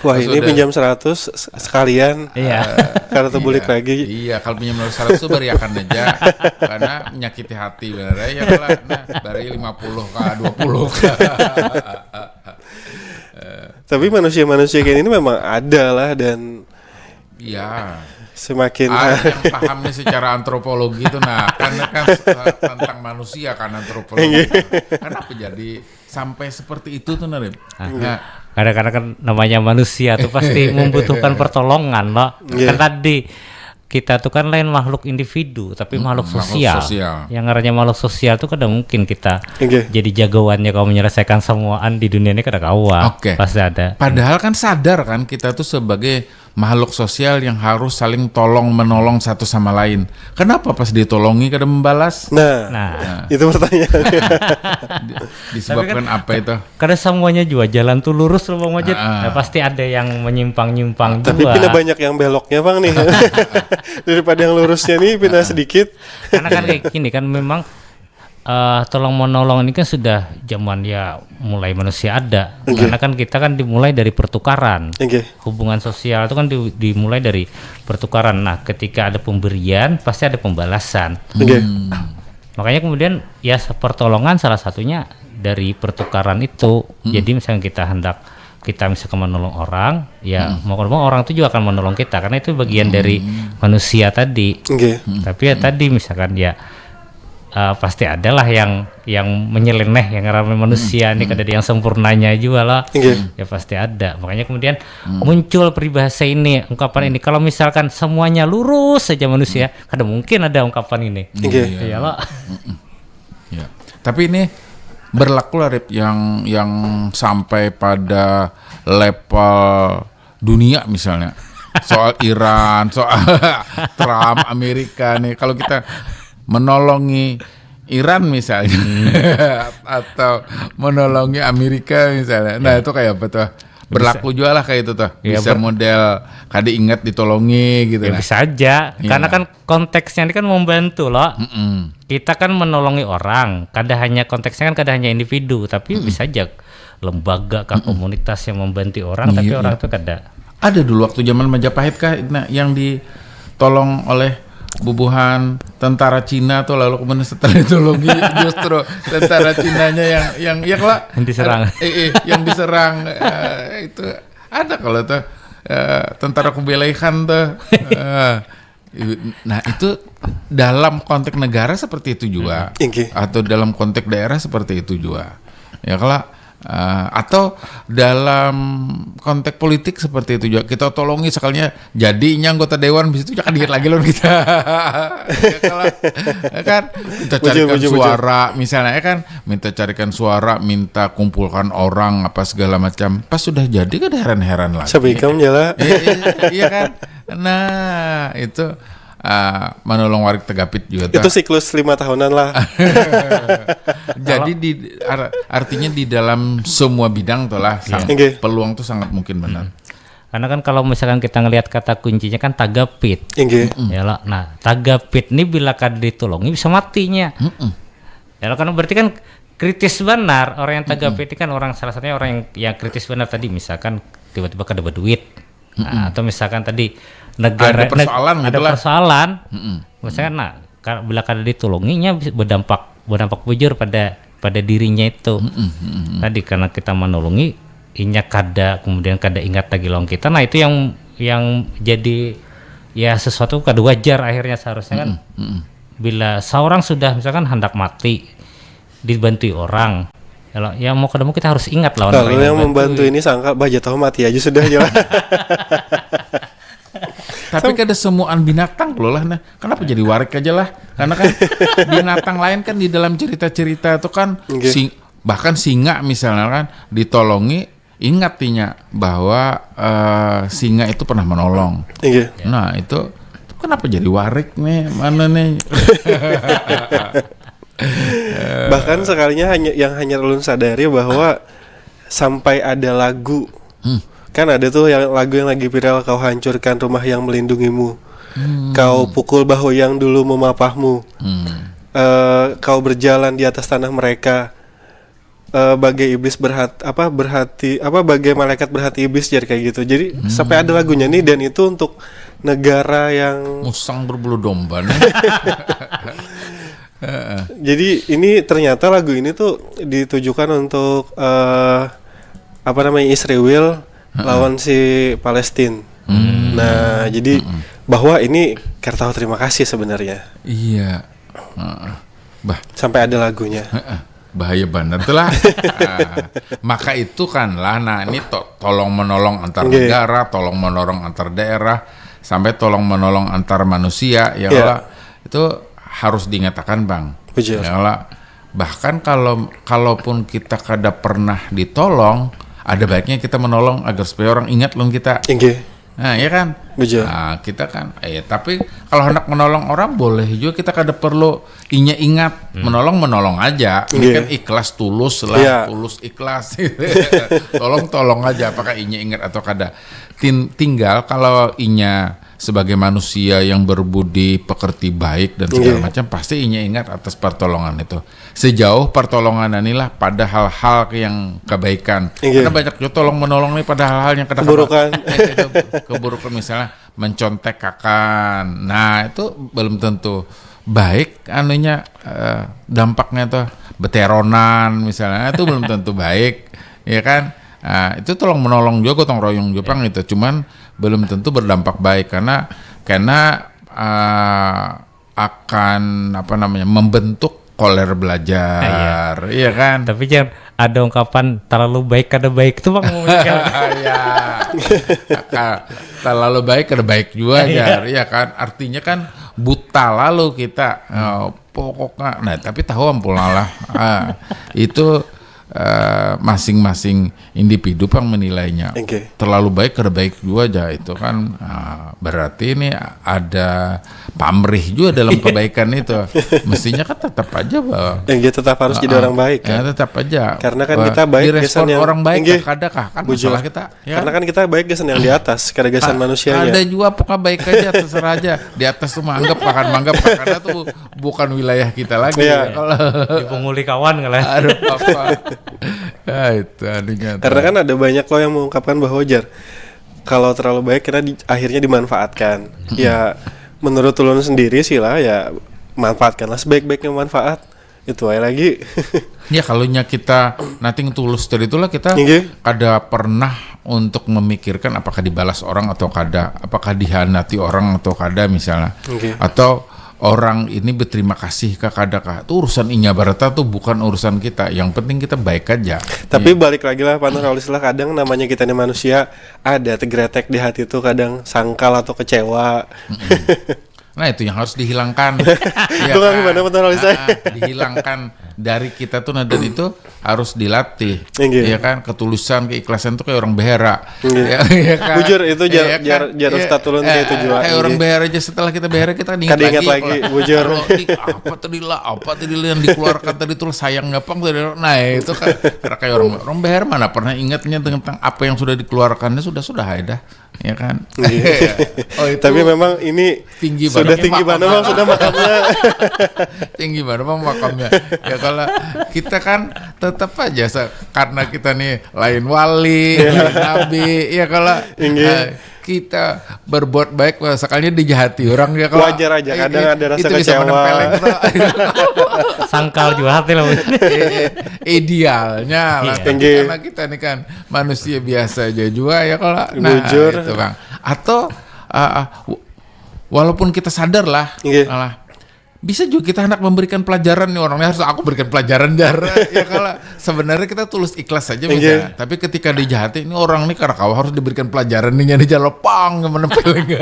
Wah, ini sudah- pinjam seratus se- sekalian Iya. karena terbulik lagi. Iya, kalau pinjam dua ratus tuh bariakan aja karena menyakiti hati benar ya kalau nah bari lima puluh kah dua puluh kah. Tapi manusia-manusia kayak ini memang ada lah dan Iya. semakin Ada yang pahamnya secara antropologi itu nah karena kan eh, tentang manusia kan antropologi. Kenapa jadi sampai seperti itu tuh Narip? Nah, Kadang-kadang kan namanya manusia tuh pasti membutuhkan pertolongan loh. Iya. Kan tadi kita tuh kan lain makhluk individu tapi makhluk makhluk sosial. Sosial. Yang ngarannya makhluk sosial tuh kada mungkin kita Oke. jadi jagoannya kalau menyelesaikan semuaan di dunia ini kada kawa. Oke. Pasti ada. Padahal kan sadar kan kita tuh sebagai makhluk sosial yang harus saling tolong menolong satu sama lain. Kenapa pas ditolongi kada membalas? Nah, Nah, itu pertanyaannya. Disebabkan apa itu? Kada semuanya juga jalan tuh lurus loh Bang Majid. Ah. Ya, pasti ada yang menyimpang-nyimpang Tapi juga. Pina banyak yang beloknya bang nih. Daripada yang lurusnya nih Pina sedikit. Karena kan kayak gini kan memang eh, tolong menolong ini kan sudah zaman ya mulai manusia ada. Oke. Karena kan kita kan dimulai dari pertukaran. Oke. Hubungan sosial itu kan di- dimulai dari pertukaran. Nah, ketika ada pemberian pasti ada pembalasan. Oke. Makanya kemudian ya pertolongan salah satunya dari pertukaran itu. Jadi misalnya kita hendak kita misalkan menolong orang, ya mau kada mau orang itu juga akan menolong kita karena itu bagian dari manusia tadi. Oke. Tapi ya tadi misalkan ya eh, pasti adalah yang yang menyeleneh yang ramai manusia nih kada ada yang sempurnanya juga lah. Oke. Ya pasti ada. Makanya kemudian muncul peribahasa ini, ungkapan ini. Kalau misalkan semuanya lurus saja manusia, kada mungkin ada ungkapan ini. Oke. Iya loh. Ya. Tapi ini berlaku lah Rip yang yang sampai pada level dunia misalnya. Soal Iran, soal Trump, Amerika nih. Kalau kita menolongi Iran misalnya atau menolongi Amerika misalnya. Nah, itu kayak apa tuh? Berlaku juga lah kayak itu tuh. Iya, Bisa ber- model kada ingat ditolongi gitu Ya nah. bisa aja, Iya. karena kan konteksnya ini kan membantu loh. Mm-mm. Kita kan menolongi orang, kada hanya konteksnya kan kada hanya individu, tapi bisa aja lembaga kah komunitas yang membantu orang, tapi Iya, orang iya. tuh kada. Ada dulu waktu zaman Majapahit kah nah, yang ditolong oleh bubuhan tentara Cina tuh lalu kemudian setelah ditolongi justru tentara Cinanya yang yang ya kalau Yang diserang. Eh, eh, yang diserang eh, itu ada kalau tuh eh, tentara Kubilai Khan tuh. Eh, i- nah itu dalam konteks negara seperti itu juga Inggih. Atau dalam konteks daerah seperti itu juga ya kalau eh, atau dalam konteks politik seperti itu juga kita tolongi sekalinya jadi ini anggota dewan bisa itu jangan dikit lagi loh kita ya, kalau, ya kan minta Bujur, carikan bujur, bujur. Suara misalnya ya kan minta carikan suara minta kumpulkan orang apa segala macam pas sudah jadi kada heran-heran lagi Sabikam nyala. Iya, iya, iya kan nah itu ah, menolong warik tegapit juga Itu tuh. Siklus lima tahunan lah. Jadi di ar- artinya di dalam semua bidang tuh lah sang- Inggih. peluang tuh sangat mungkin benar. Karena kan kalau misalkan kita ngelihat kata kuncinya kan tagapit. Inggih. Ya lah. Nah, tagapit ini bila kada ditolongi bisa matinya. Ya lah, karena berarti kan kritis benar orang yang tagapit ini kan orang salah satunya orang yang, yang kritis benar tadi misalkan tiba-tiba kada berduit. Nah, atau misalkan tadi negara Ada persoalan neg- gitu ada lah. Persoalan. Misalkan nah ka- bila kada ditolonginya bisa berdampak berdampak bujur pada pada dirinya itu. Tadi karena kita menolongi inya kada kemudian kada ingat lagi lawan kita. Nah, itu yang yang jadi ya sesuatu kada wajar akhirnya seharusnya kan bila seorang sudah misalkan hendak mati dibantui orang kalau ya mau kada mau kita harus ingat lawan Kalau orang yang dibantui. Membantu ini sangka bah jatuh mati aja sudah aja lah. Tapi kada semuaan binatang loh lah nah. Kenapa jadi warik aja lah? Karena kan binatang lain kan di dalam cerita-cerita itu kan Oke. sing- bahkan singa misalnya kan ditolongi ingat inya bahwa eh, singa itu pernah menolong. Iya. Nah itu kenapa jadi warik nih mana nih? Bahkan sekalinya hanya yang hanya ulun sadari bahwa sampai ada lagu. Hmm. Kan ada tuh yang lagu yang lagi viral, "Kau hancurkan rumah yang melindungimu. Hmm. Kau pukul bahu yang dulu memapahmu. Hmm. Uh, kau berjalan di atas tanah mereka." Uh, bagai iblis berhat apa berhati apa bagai malaikat berhati iblis, jadi kayak gitu. Jadi hmm. Sampai ada lagunya nih, dan itu untuk negara yang musang berbulu domba nih. Jadi ini ternyata lagu ini tuh ditujukan untuk uh, apa namanya, Israel lawan si Palestina. Hmm. Nah, jadi hmm. Bahwa ini kartu terima kasih sebenarnya. Iya. Uh, bah. Sampai ada lagunya. Bahaya banget tuh lah. Uh, maka itu kan lah, nah ini to tolong menolong antar okay. negara, tolong menolong antar daerah, sampai tolong menolong antar manusia, ya yeah. Lah. Itu harus dinyatakan, Bang. Betul. Ya lah. Bahkan kalau kalaupun kita kada pernah ditolong, ada baiknya kita menolong agar supaya orang ingat lawan kita. Inggih. Nah, ya kan? Betul. Nah, kita kan eh tapi kalau hendak menolong orang boleh juga, kita kada perlu inya ingat. Hmm. Menolong menolong aja. Ini yeah. Kan ikhlas tulus lah, yeah. Tulus ikhlas. Tolong tolong aja apakah inya ingat atau kada. Tin tinggal kalau inya sebagai manusia yang berbudi pekerti baik dan segala yeah. Macam, pasti inya ingat atas pertolongan itu. Sejauh pertolongan inilah pada hal-hal yang kebaikan. Iya. Karena banyak juga tolong menolong nih pada hal-hal yang kada keburukan. Keburukan misalnya mencontek kakan. Nah, itu belum tentu baik anunya eh, dampaknya tuh, beteronan misalnya, itu belum tentu baik, ya kan? Nah, itu tolong menolong juga, gotong royong juga pang itu, cuman belum tentu berdampak baik karena karena uh, akan apa namanya, membentuk koler belajar, iya kan? Tapi jangan ada ungkapan terlalu baik kada baik itu, Bang. Ya. Terlalu baik kada baik juga, iya. Jar, iya kan? Artinya kan buta lalu kita. Hmm. Uh, pokoknya, nah, tapi tahu ampun lah. Uh, itu uh, masing-masing individu pang menilainya. Okay. Terlalu baik kada baik juga aja itu kan. Uh, berarti ini ada pamrih juga dalam kebaikan itu. Mestinya kan tetap aja bahwa yang dia tetap harus uh, jadi orang baik. Ya, kan? Tetap aja. Karena kan uh, kita baik, direspon yang orang baik, enggak, kada kah? Kan bujur. Masalah kita. Ya. Karena kan kita baik gasan yang di atas, kada gasan manusianya. Ada juga, pokoknya baik aja, terserah aja. Di atas tuh manggap, makan manggap, karena tuh bukan wilayah kita lagi. Iya. Ya, kalau dipunguli kawan kalau. Aduh, apa? Ya, itu anunya. Karena kan ada banyak loh yang mengungkapkan bahwa, jar, kalau terlalu baik kita di, akhirnya dimanfaatkan. Ya, menurut ulun sendiri sih lah, ya manfaatkanlah sebaik-baiknya manfaat. Itu aja lagi. Ya, kalau nya kita nothing tulus dari itulah, kita kada pernah untuk memikirkan apakah dibalas orang atau kada, apakah dihianati orang atau kada misalnya. Okay. Atau orang ini berterima kasih kah kada kah. Itu urusan inya, barata tuh bukan urusan kita. Yang penting kita baik aja. Tapi ya. Balik lagi lah, Pak Nurholis lah, kadang namanya kita ini manusia, ada tegretek di hati tuh kadang sangkal atau kecewa. Nah, itu yang harus dihilangkan. Ya, itu kan gimana, Pak Nurholis? Nah, dihilangkan dari kita tuh, nah, dan itu harus dilatih. Iya kan, ketulusan, keikhlasan tuh kayak orang behera. Ya, ya kan? Bujur itu, jar, ya, kan? Jar, jar ya, Ustaz Tulun ya, kayak itu juga. Kayak orang behera aja, setelah kita behera kita ingat lagi. Ingat lagi, bujur. Apa tadi lah, apa tadi lah yang dikeluarkan tadi tuh sayang ngapang tadi. Nah, itu kan karena kayak orang orang behera mana pernah ingatnya tentang apa yang sudah dikeluarkannya, sudah sudah aja dah. Ya kan? Oh, itu tapi memang ini tinggi sudah banget. Tinggi banget, Bang, sudah makamnya. Tinggi banget, Bang, makamnya. Ya kalau kita kan tetap aja se- karena kita nih lain wali, lain nabi, ya kalau uh, kita berbuat baik, sekalinya dijahati orang, ya kalau wajar aja, kadang ada rasa kecewa. Sangkal juga hati lah. Idealnya lah, iya. Karena kita nih kan manusia biasa aja juga, ya kalau. Nah, bujur. Itu, Bang. Atau uh, walaupun kita sadar lah, malah bisa juga kita hendak memberikan pelajaran nih, orangnya harus aku berikan pelajaran, jar. Ya kalau sebenarnya kita tulus ikhlas saja, iya. Tapi ketika dijahati, ini orang nih karena kau harus diberikan pelajaran nih, jadi jalopang yang mana paling.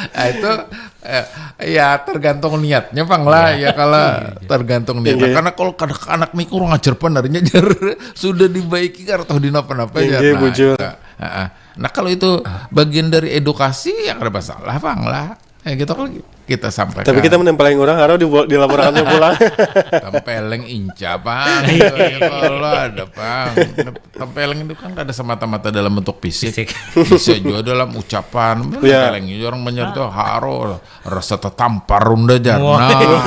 Nah, itu eh, ya tergantung niatnya, Bang, lah, ya kalau tergantung niatnya. Karena kalau anak-anak nih kurang ajar, penarinya, jar, sudah dibaiki karena tahu di napa-napa, jar. Nah, bujur. Nah, kalau itu bagian dari edukasi, ya kada masalah, Bang, lah. Eh, gitu kan kita sampaikan. Tapi kita menempeleng orang harus di, dilaporannya pulang. Tempeleng inca, Pang. Ya, kalau ada, Pang. Tempeleng itu kan kada semata-mata dalam bentuk fisik. Fisik. Bisa juga dalam ucapan. Ya. Tempeleng itu orang Banjar tuh harus rasa tetampar runda jar. Wah. Nah,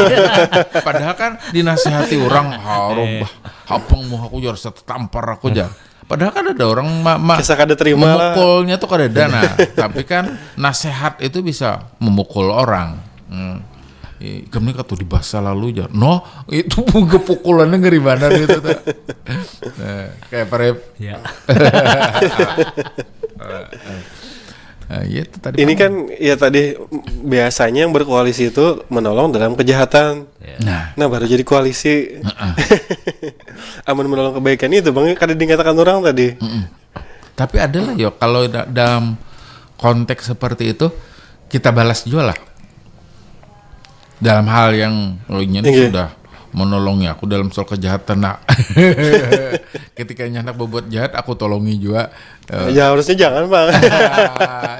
padahal kan dinasihati orang harus bah, hapang muha aku jar, rasa tetampar aku jar. Padahal kan ada orang ma, ma, Kisah kada terima lah. Memukulnya tuh kada ada, nah. Tapi kan nasehat itu bisa memukul orang. Hmm. Ih, ikam ni katu di basa lalu jar. Noh, itu bunga pukulannya ngeri banar gitu tuh. Nah, kayak parep. Ya. Nah, iya itu tadi Ini kan kan ya tadi biasanya yang berkoalisi itu menolong dalam kejahatan. Ya. Nah, Nah, baru jadi koalisi. Aman menolong kebaikan itu, Bang, kada dikatakan orang tadi. tapi ada lah yo kalau da- dalam konteks seperti itu kita balas juga lah. Dalam hal yang oh, ini Iya. Sudah menolongi aku dalam soal kejahatan, nak. Ketika nyanak berbuat jahat, aku tolongi juga. Eh, Ya harusnya jangan, Bang.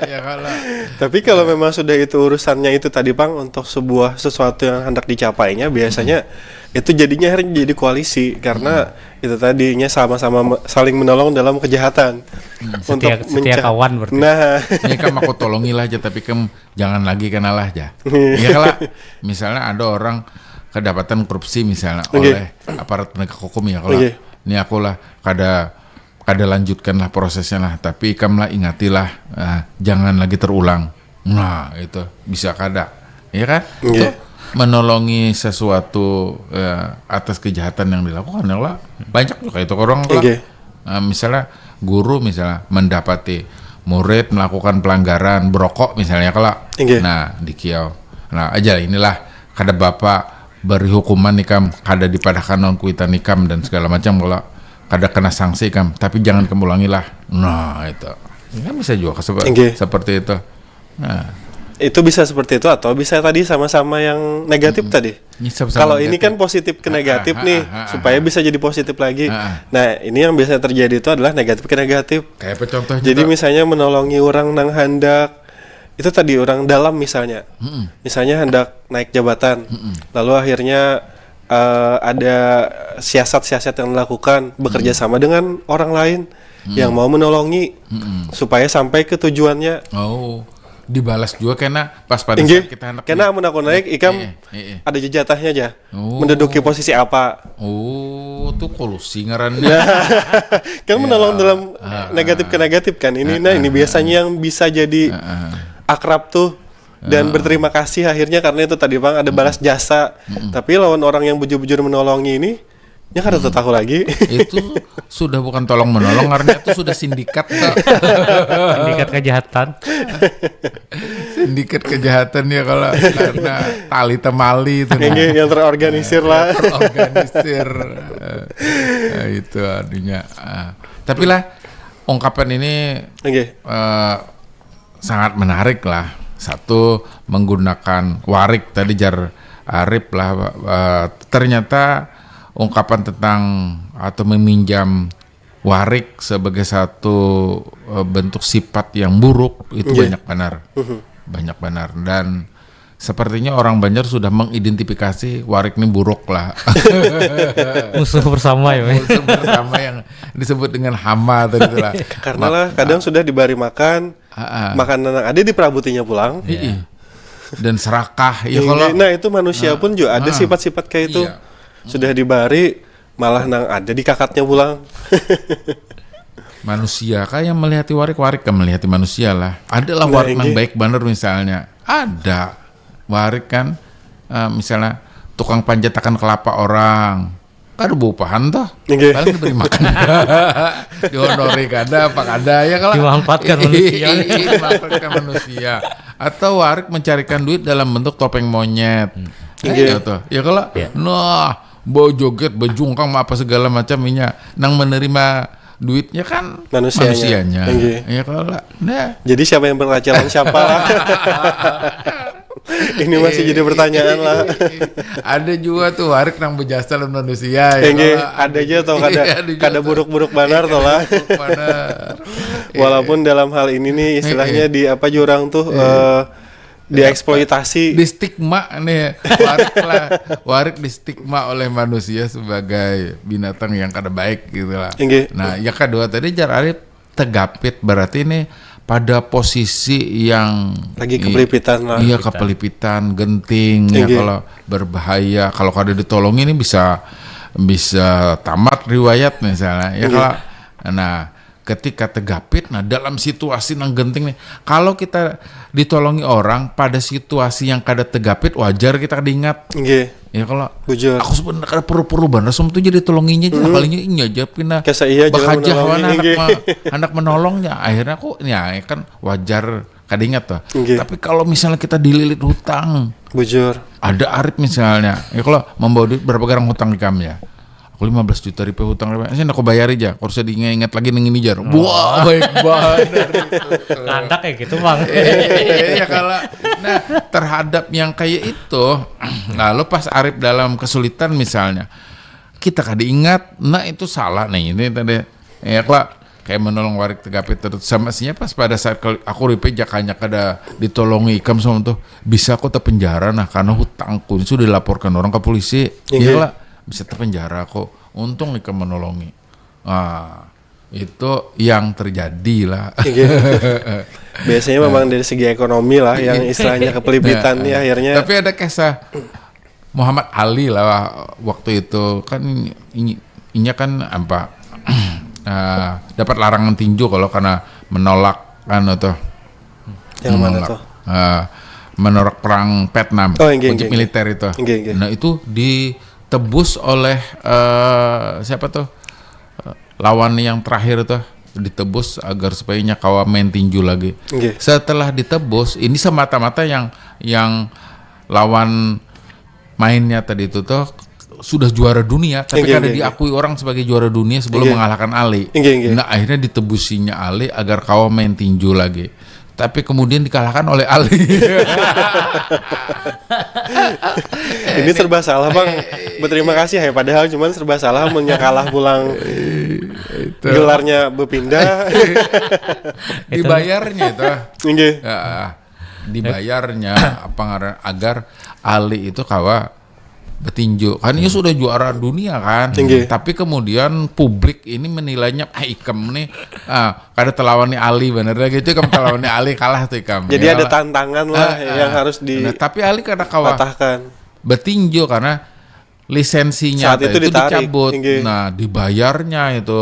ya kalau Tapi kalau memang sudah itu urusannya itu tadi, Bang, untuk sebuah sesuatu yang hendak dicapainya, biasanya itu jadinya akhirnya jadi koalisi karena itu tadinya sama-sama me- saling menolong dalam kejahatan. Setia, setia menca- kawan berarti. Nah, ini kan aku tolongi lah aja, tapi kan jangan lagi kena lah aja. Ya kalau misalnya ada orang kedapatan korupsi misalnya Oke. oleh aparat penegak hukum ya kalau Oke. ini aku lah kada kada lanjutkan lah prosesnya lah, tapi ikam lah ingatilah, eh, jangan lagi terulang. Nah, itu bisa kada, ya kan? Oke. Itu menolongi sesuatu eh, atas kejahatan yang dilakukan ya lah. Banyak juga itu orang lah. Oke. Nah, misalnya guru misalnya mendapati murid melakukan pelanggaran berokok misalnya kalau Inggih. Nah, dikiau. Nah, aja inilah kada bapak beri hukuman ikam, kada dipadahkan non kuitan ikam dan segala macam kalau kada kena sanksi ikam, tapi jangan kamu ulangi lah. Nah, itu. Ini kan bisa juga ke- sebe- Inggih. seperti itu. Nah, Itu bisa seperti itu atau bisa tadi sama-sama yang negatif tadi. ini sama-sama Kalau ini negatif. Kan positif ke negatif Ah, nih ah, ah, supaya ah. Bisa jadi positif lagi. Ah. Nah, ini yang biasanya terjadi itu adalah negatif ke negatif. Kayak apa contohnya? Jadi tuh? Misalnya menolongi orang nang handak itu tadi orang dalam misalnya. Mm-mm. Misalnya hendak naik jabatan. Lalu akhirnya eh, ada siasat-siasat yang dilakukan bekerja sama dengan orang lain yang mau menolongi Mm-mm. supaya sampai ke tujuannya. Oh, dibalas juga kena pas pada Inggih, saat kita hendak kena di- amun aku naik ikam Iya, iya, iya. Ada jejatahnya aja. Oh. Menduduki posisi apa? Oh, tuh kolusi ngarannya. Kan menolong dalam Ah, negatif ke negatif kan. Ini nah ini biasanya yang bisa jadi Ah, akrab tuh dan berterima kasih akhirnya karena itu tadi Bang ada balas jasa. Tapi lawan orang yang bujur-bujur menolongi ini, nya kada tahu lagi. Itu sudah bukan tolong menolong karena itu sudah sindikat tuh. Sindikat kejahatan. Sindikat kejahatan ya kalau karena tali temali itu nah. Ini yang terorganisir lah. Terorganisir. Eh, eh, itu anunya. Ah. Tapi lah ungkapan ini Oke. eh, sangat menarik lah. Satu menggunakan warik tadi jar Arif lah. Eh, ternyata ungkapan tentang atau meminjam warik sebagai satu eh, bentuk sifat yang buruk itu Iya. Banyak benar. Banyak benar dan sepertinya orang Banjar sudah mengidentifikasi warik ini buruk lah. Musuh bersama ya, Mas. Musuh bersama yang disebut dengan hama tadi itulah. Karena lah kadang sudah dibari makan, Ah, ah. Makanan yang ada di perabutinya pulang. Iya. Dan serakah ya Ini- kalau nah itu manusia pun juga ada Ah. Sifat-sifat kayak itu Iya. Sudah dibari malah nang ada di kakaknya pulang. Manusia kah yang melihati warik, warik kan melihati manusia lah. Adalah Nah, warik nang ini- baik bener misalnya. Ada warik kan eh, misalnya tukang panjatakan kelapa orang. Kada baupahan toh. Inggih. Paling diberi makan. Dihonori kada apa kada ya kalau Dimanfaatkan manusia. Dimanfaatkan manusia. Atau warik mencarikan duit dalam bentuk topeng monyet. Inggih. Iya tuh. Ya kalau Iya. nah bau joget, bejungkang apa segala macam inya nang menerima duitnya kan Manusianya. manusianya. Inggih. Ya kalau lah. Nah, Jadi siapa yang berkaca lawan siapa? Ini masih jadi pertanyaan lah. Ada juga tuh warik nang berjasa lawan manusia ya. Inggih, Kalau ada aja atau kada Iya, ada juga kada tuh. Buruk-buruk banar toh lah. Buruk banar. Walaupun dalam hal ini nih istilahnya di apa jurang tuh eh, dieksploitasi. Di stigma nih, warik lah, warik di stigma oleh manusia sebagai binatang yang kada baik gitu lah. Inggih. Nah, yang kedua tadi jar Arif tegapit, berarti ini pada posisi yang lagi kepelipitan lah. Iya, kepelipitan, genting ya. Kalau berbahaya, kalau kada ditolongi ini bisa bisa tamat riwayat misalnya ya. Kalau nah ketika tegapit, nah dalam situasi yang genting nih, kalau kita ditolongi orang pada situasi yang kada tegapit, wajar kita kada ingat. Iya. Ya kalau bujur, aku sebenarnya kada perlu-perlu banget, semua tuh jadi tolonginya aja. Hmm. Kalinya ini aja pina bakajah wan anak, ma, anak menolongnya. Akhirnya aku ya kan wajar kada ingat tuh. Tapi kalau misalnya kita dililit hutang, bujur, ada Arif misalnya, ya kalau membawa duit berapa garang hutang ikam ya? Aku lima belas juta rupiah hutang, saya aku bayar aja. Kursa diingat lagi neng ini jar. Wah, baik banget. Kandak ya gitu bang. Ya kalau nah terhadap yang kayak itu, lalu pas Arif dalam kesulitan misalnya, kita kada ingat, nah itu salah nih ini tadi. Ya kalau kayak menolong warik tegapit terus sama sinya pas pada saat aku ripe jakanya kada ditolongi ikam sama tuh bisa aku terpenjara nah karena hutangku ini sudah dilaporkan orang ke polisi. Iya lah, bisa terpenjara kok. Untung ikam menolongi. Ah, itu yang terjadi lah. Biasanya memang dari segi ekonomi lah yang istilahnya kepelipitan nih akhirnya. Tapi ada kisah Muhammad Ali lah waktu itu kan inya kan apa uh, dapat larangan tinju kalau karena menolak kan itu menolak uh, menolak perang Vietnam, oh, wajib militer itu. Enggak, enggak. Nah itu ditebus oleh uh, siapa tuh lawan yang terakhir tuh ditebus agar supaya inya kawa main tinju lagi. Okay. Setelah ditebus, ini semata-mata yang yang lawan mainnya tadi itu tuh sudah juara dunia, tapi okay, kada okay, diakui okay. orang sebagai juara dunia sebelum okay. mengalahkan Ali. Okay, okay. Nah akhirnya ditebusinya Ali agar kawa main tinju lagi. Tapi kemudian dikalahkan oleh Ali. Ini serba salah bang. Berterima kasih ya. Padahal cuman serba salah menyakalah pulang. Itu. Gelarnya berpindah. Dibayarnya itu. Enggak. Ya, dibayarnya apa ngaran agar Ali itu kawa betinju kan ini sudah juara dunia kan. Tinggi. Tapi kemudian publik ini menilainya ah ikam nih ah, kada telawani Ali bener lagi itu ikam telawani Ali kalah tuh ikam. Jadi ya, ada tantangan lah uh, yang uh, harus di nah, tapi Ali kada kawa betinju karena lisensinya saat itu, itu ditarik, dicabut. Tinggi. Nah dibayarnya itu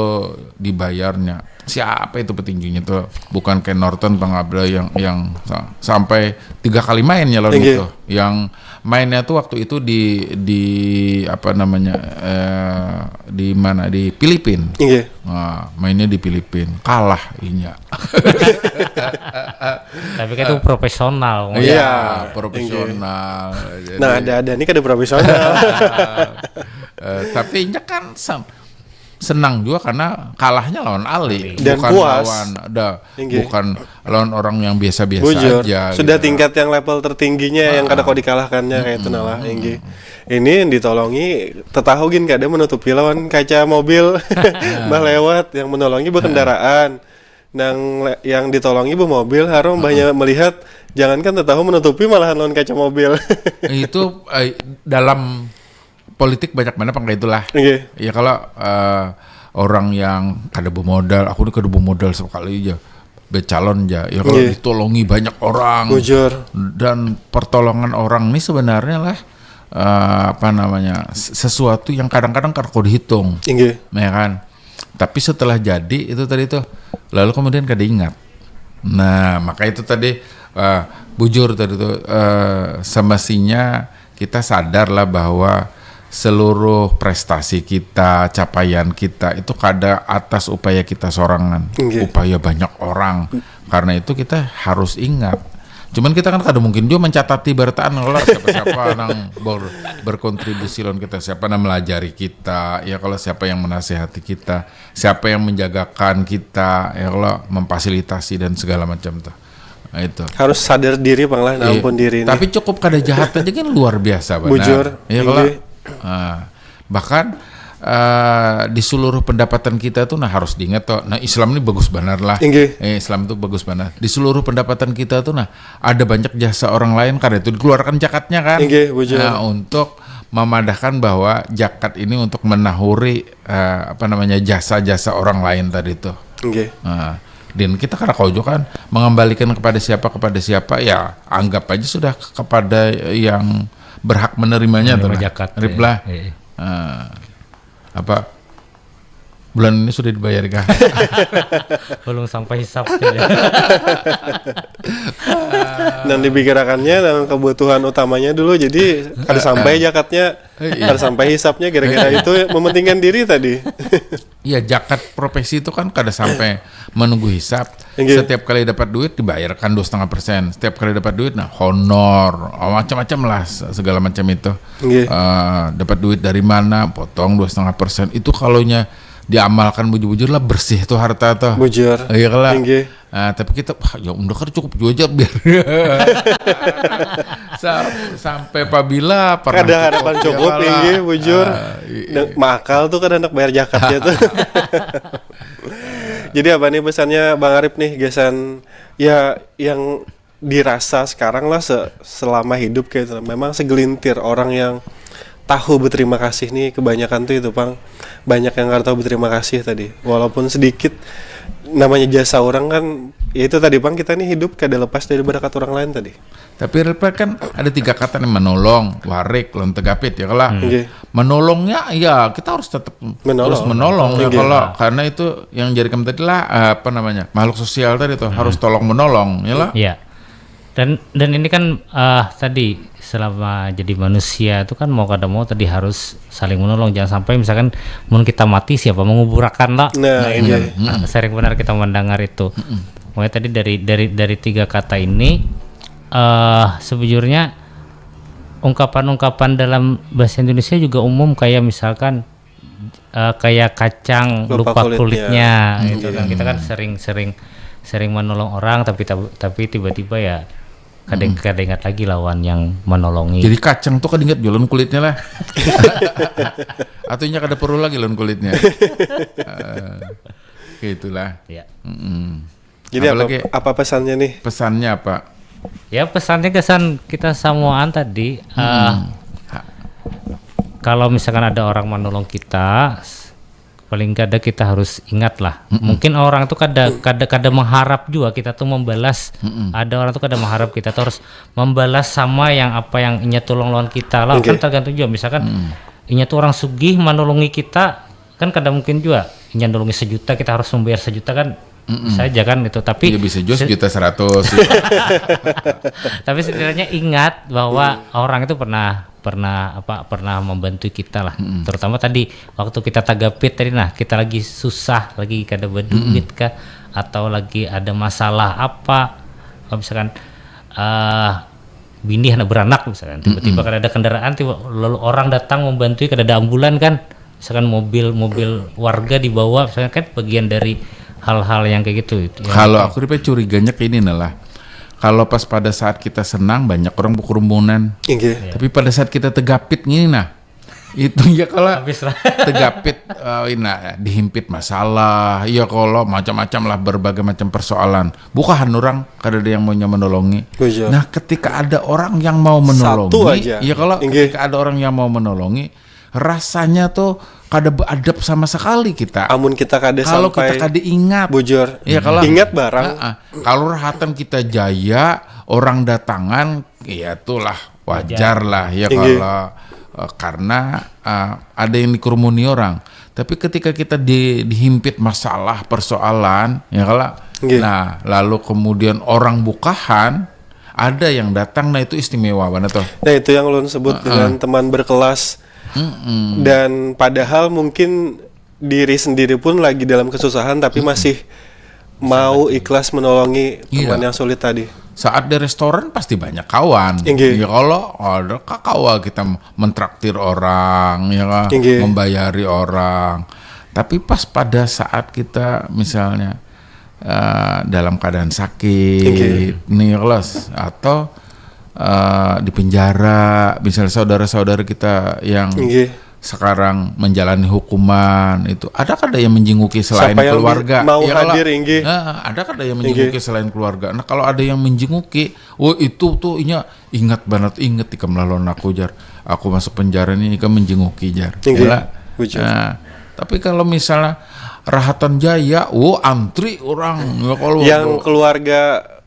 dibayarnya siapa itu petinjunya tuh bukan Ken Norton pangabla yang yang sampai tiga kali mainnya lawan itu yang mainnya tuh waktu itu di di apa namanya eh, di mana di Filipin. Iya. Nah, mainnya di Filipin kalah inya. Tapi kan itu profesional. Iya, profesional. Jadi, nah ada ada ini kada profesional. uh, tapi inya kan sam senang juga karena kalahnya lawan Ali dan bukan puas. Lawan ada bukan lawan orang yang biasa-biasa aja. Sudah gitu. Tingkat yang level tertingginya uh, yang kada kau dikalahkannya uh, kayak itu uh, nalah uh, ini yang ditolongi tetahu gin kada menutupi lawan kaca mobil bah lewat yang menolongi berkendaraan uh, nang yang ditolongi bah mobil harum banyak melihat jangankan tetahu menutupi malahan lawan kaca mobil. Itu uh, dalam politik banyak mana pang itulah. Okay. Ya kalau uh, orang yang kada bermodal, aku ini kada bermodal sekali aja, becalon aja. Ya kalau okay. Ditolongi banyak orang. Bujur. Dan pertolongan orang ini sebenarnya lah uh, apa namanya sesuatu yang kadang-kadang kada kau dihitung. Okay. Ya kan. Tapi setelah jadi itu tadi tuh, lalu kemudian kada ingat. Nah, maka itu tadi uh, bujur tadi tuh uh, semestinya kita sadarlah bahwa seluruh prestasi kita, capaian kita itu kada atas upaya kita sorangan, okay. Upaya banyak orang. Karena itu kita harus ingat. Cuman kita kan kada mungkin juga mencatati barataan kalau siapa-siapa nang ber, berkontribusi lawan kita, siapa nang melajari kita, ya kalau siapa yang menasihati kita, siapa yang menjagakan kita, ya kalau memfasilitasi dan segala macam tuh. Nah, itu. Harus sadar diri pang lah, iya. Ampun diri. Tapi cukup kada jahat aja kan luar biasa benar. Bujur. Ya kalau nah, bahkan eh, di seluruh pendapatan kita tuh, nah, harus diingat tuh, nah, Islam ini bagus benar lah. Inggih. Eh, Islam tuh bagus benar. Di seluruh pendapatan kita tuh, nah, ada banyak jasa orang lain, karena itu dikeluarkan zakatnya kan. Inggih, bujur. Nah, untuk memadahkan bahwa zakat ini untuk menahuri, eh, apa namanya, jasa-jasa orang lain tadi tuh. Inggih. Nah, dan kita kada kawa juga kan mengembalikan kepada siapa, kepada siapa, ya anggap aja sudah kepada yang berhak menerimanya tuh, Menerima nah. Zakat, Rip ya. Lah. Iya, iya. Nah, apa, bulan ini sudah dibayar kah? Belum sampai hisap gitu ya. Dan dipikirakannya dengan kebutuhan utamanya dulu, jadi kada sampai zakatnya, Iya. kada sampai hisapnya, gara-gara itu mementingkan diri tadi. Iya, zakat profesi itu kan kada sampai menunggu hisap. Inggih. Setiap kali dapat duit dibayarkan dua setengah persen. Setiap kali dapat duit, nah, honor, oh, macam-macam lah, se- segala macam itu. Inggih. Eh, dapat duit dari mana, potong dua setengah persen. Itu kalau nya diamalkan bujur-bujur lah, bersih tuh harta tuh. Bujur. Iya lah. Inggih. Ah, tapi kita, wah, ya udah kan cukup juga aja biar Sa- sampai pabila pernah Kada harapan cukup, ya, inggih, lah. bujur. Ah, i- Nah, makal tuh kada handak bayar zakatnya tuh. Jadi apa nih pesannya Bang Arif nih, gasan ya yang dirasa sekarang lah se- selama hidup kayak itu. Memang segelintir orang yang tahu berterima kasih nih, kebanyakan tuh itu, Bang. Banyak yang nggak tahu berterima kasih tadi. Walaupun sedikit, namanya jasa orang kan, ya itu tadi, Bang, kita nih hidup kada lepas dari berkat orang lain tadi. Tapi Rip Lah, kan ada tiga kata nih, menolong, warik, lawan tegapit ya kalau. Oke. Menolongnya ya kita harus tetap Menolong. terus menolong ya Oke. kalau, karena itu yang jadi kamu tadi lah, apa namanya, makhluk sosial tadi tuh harus tolong menolong ya lah. Iya. Dan dan ini kan eh, tadi selama jadi manusia itu kan mau kada mau tadi harus saling menolong. Jangan sampai misalkan mun kita mati siapa menguburakan lah. Nah, ini. Ah, sering benar kita mendengar itu. Makanya tadi dari dari dari tiga kata ini eh sebujurnya ungkapan-ungkapan dalam bahasa Indonesia juga umum, kayak misalkan eh, kayak kacang Lupa lupa, kulitnya. kulitnya, gitu kan. Kita kan sering-sering sering menolong orang tapi tab- tapi tiba-tiba ya kada kada ingat lagi lawan yang menolongi. Jadi kacang tuh kada ingat jualan kulitnya lah. Atunya kada perlu lagi lawan kulitnya. Eh, kayak itulah. Ya. Mm-mm. Jadi apa, Apalagi apa pesannya nih? Pesannya apa? Ya, pesannya gasan kita samuaan tadi, eh, kalau misalkan ada orang menolong kita, s- paling kada kita harus ingat lah. Mungkin orang itu kada kada kada mengharap juga kita tuh membalas. Ada orang tuh kada mengharap kita tuh harus membalas sama yang apa yang inya tulung lawan kita lah. Oke. Kan tergantung juga, misalkan inya tuh orang sugih menolongi kita, kan kada mungkin juga inya nolongi sejuta kita harus membayar sejuta kan. Bisa aja kan itu, tapi Ya bisa juga se- sejuta seratus. Tapi setidaknya ingat bahwa orang itu pernah pernah apa pernah membantu kita lah. Terutama tadi waktu kita tagapit tadi, nah, kita lagi susah, lagi kada berduit kah, atau lagi ada masalah apa, kalau misalkan eh bini hendak beranak misalkan, tiba-tiba kada ada kendaraan, tiba lalu orang datang membantu, kada ada ambulan kan, misalkan mobil mobil warga dibawa, misalkan kan bagian dari hal-hal yang kayak gitu. Yang Kalau aku Rip, curiganya kayak ini nah lah. Kalau pas pada saat kita senang banyak orang berkerumunan. Inggih. Tapi pada saat kita tegapit gini nah, itu ya kalau Habis lah. Tegapit, eh, nah, dihimpit masalah, ya kalau macam-macam lah, berbagai macam persoalan. Bukahan orang kada ada yang mau menolongi. Bujur. Nah, ketika ada orang yang mau menolongi, Satu aja. Ya kalau Inggih. Ketika ada orang yang mau menolongi, rasanya tuh kada beadab sama sekali kita. Amun kita kada Kalau sampai kita kada ingat, bujur. Ya kalau Ingat barang. Heeh. Kalau rahatan kita jaya, orang datangan, ya itulah wajar lah ya Inggih. Kalau eh, karena eh, ada yang dikerumuni orang. Tapi ketika kita di, dihimpit masalah, persoalan, ya kalau, Inggih. Nah, lalu kemudian orang bukahan, ada yang datang, nah, itu istimewa banget tuh. Nah, itu yang ulun sebut dengan teman berkelas. Dan padahal mungkin diri sendiri pun lagi dalam kesusahan tapi masih mau ikhlas menolongi teman Iya. yang sulit tadi. Saat di restoran pasti banyak kawan. Inggih. Ya kalau ada kakawa kita mentraktir orang, ya kan, Inggih. Membayari orang. Tapi pas pada saat kita misalnya eh, dalam keadaan sakit, Inggih. Nih, kelas, atau eh, di penjara, misalnya saudara-saudara kita yang Inggih. sekarang menjalani hukuman itu, ada kada yang menjenguki selain Siapa yang keluarga? bi- mau Ya, kalau- hadir, inggih. Nah, ada kada yang menjenguki selain keluarga? Nah, kalau ada yang menjenguki, oh, itu tuh inya ingat banget, ingat ikam lawan aku, jar. Aku masuk penjara ini, ikam menjenguki, jar. Inggih, Yalah. bujur. Nah, tapi kalau misalnya rahatan jaya, oh, antri orang, ya kalau Yang ada- keluarga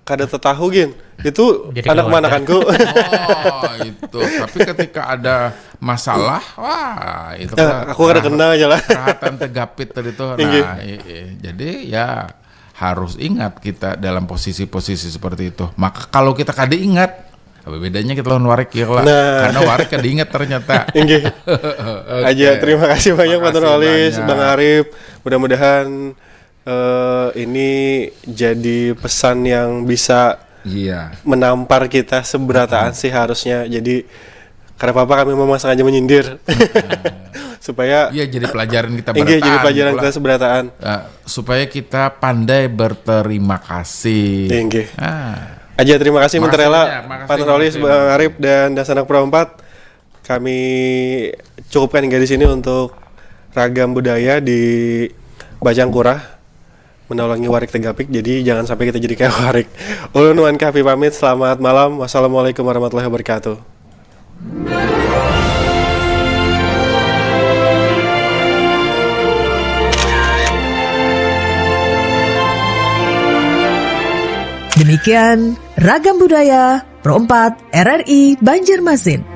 kada tetahu gin, itu Jadi anak keluarga. manakanku. Oh, itu. Tapi ketika ada masalah, wah, itu Nah, aku kada kenal aja lah. Rahatan tegapit tadi tuh. Inggih. Nah, i- i. Jadi ya harus ingat kita dalam posisi-posisi seperti itu. Maka kalau kita kada ingat, apa bedanya kita lawan warik ya lah? Nah. Karena warik kada ingat ternyata. Inggih. Aja, terima kasih banyak Pak Makasih Nurholis, banyak. Bang Arif. Mudah-mudahan eh, ini jadi pesan yang bisa Iya. menampar kita seberataan sih harusnya. Jadi karena apa kami memang sengaja menyindir supaya Iya, jadi pelajaran kita inggih jadi berataan, pelajaran pula. Kita seberataan. Eh, supaya kita pandai berterima kasih. Inggih. Ah. Aja, terima kasih Makasih Menterela, banyak, makasih, Pak Nurholis, makasih, Bang makasih. Arif, dan Dasanak Perempat. Kami cukupkan hingga di sini untuk ragam budaya di Bajang Kurah, menalangi warik tegapik. Jadi jangan sampai kita jadi kayak warik. Ulun Wan Kahfi pamit. Selamat malam. Wassalamualaikum warahmatullahi wabarakatuh. Demikian ragam budaya Pro empat R R I Banjarmasin.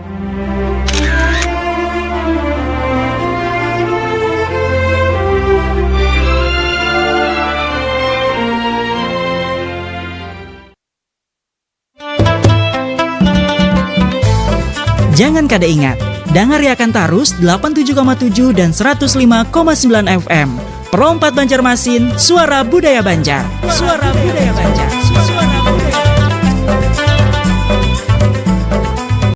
Jangan kada ingat, dangariakan tarus delapan tujuh koma tujuh dan seratus lima koma sembilan F M. Pro empat Banjarmasin, suara budaya Banjar. Suara budaya Banjar. Suara budaya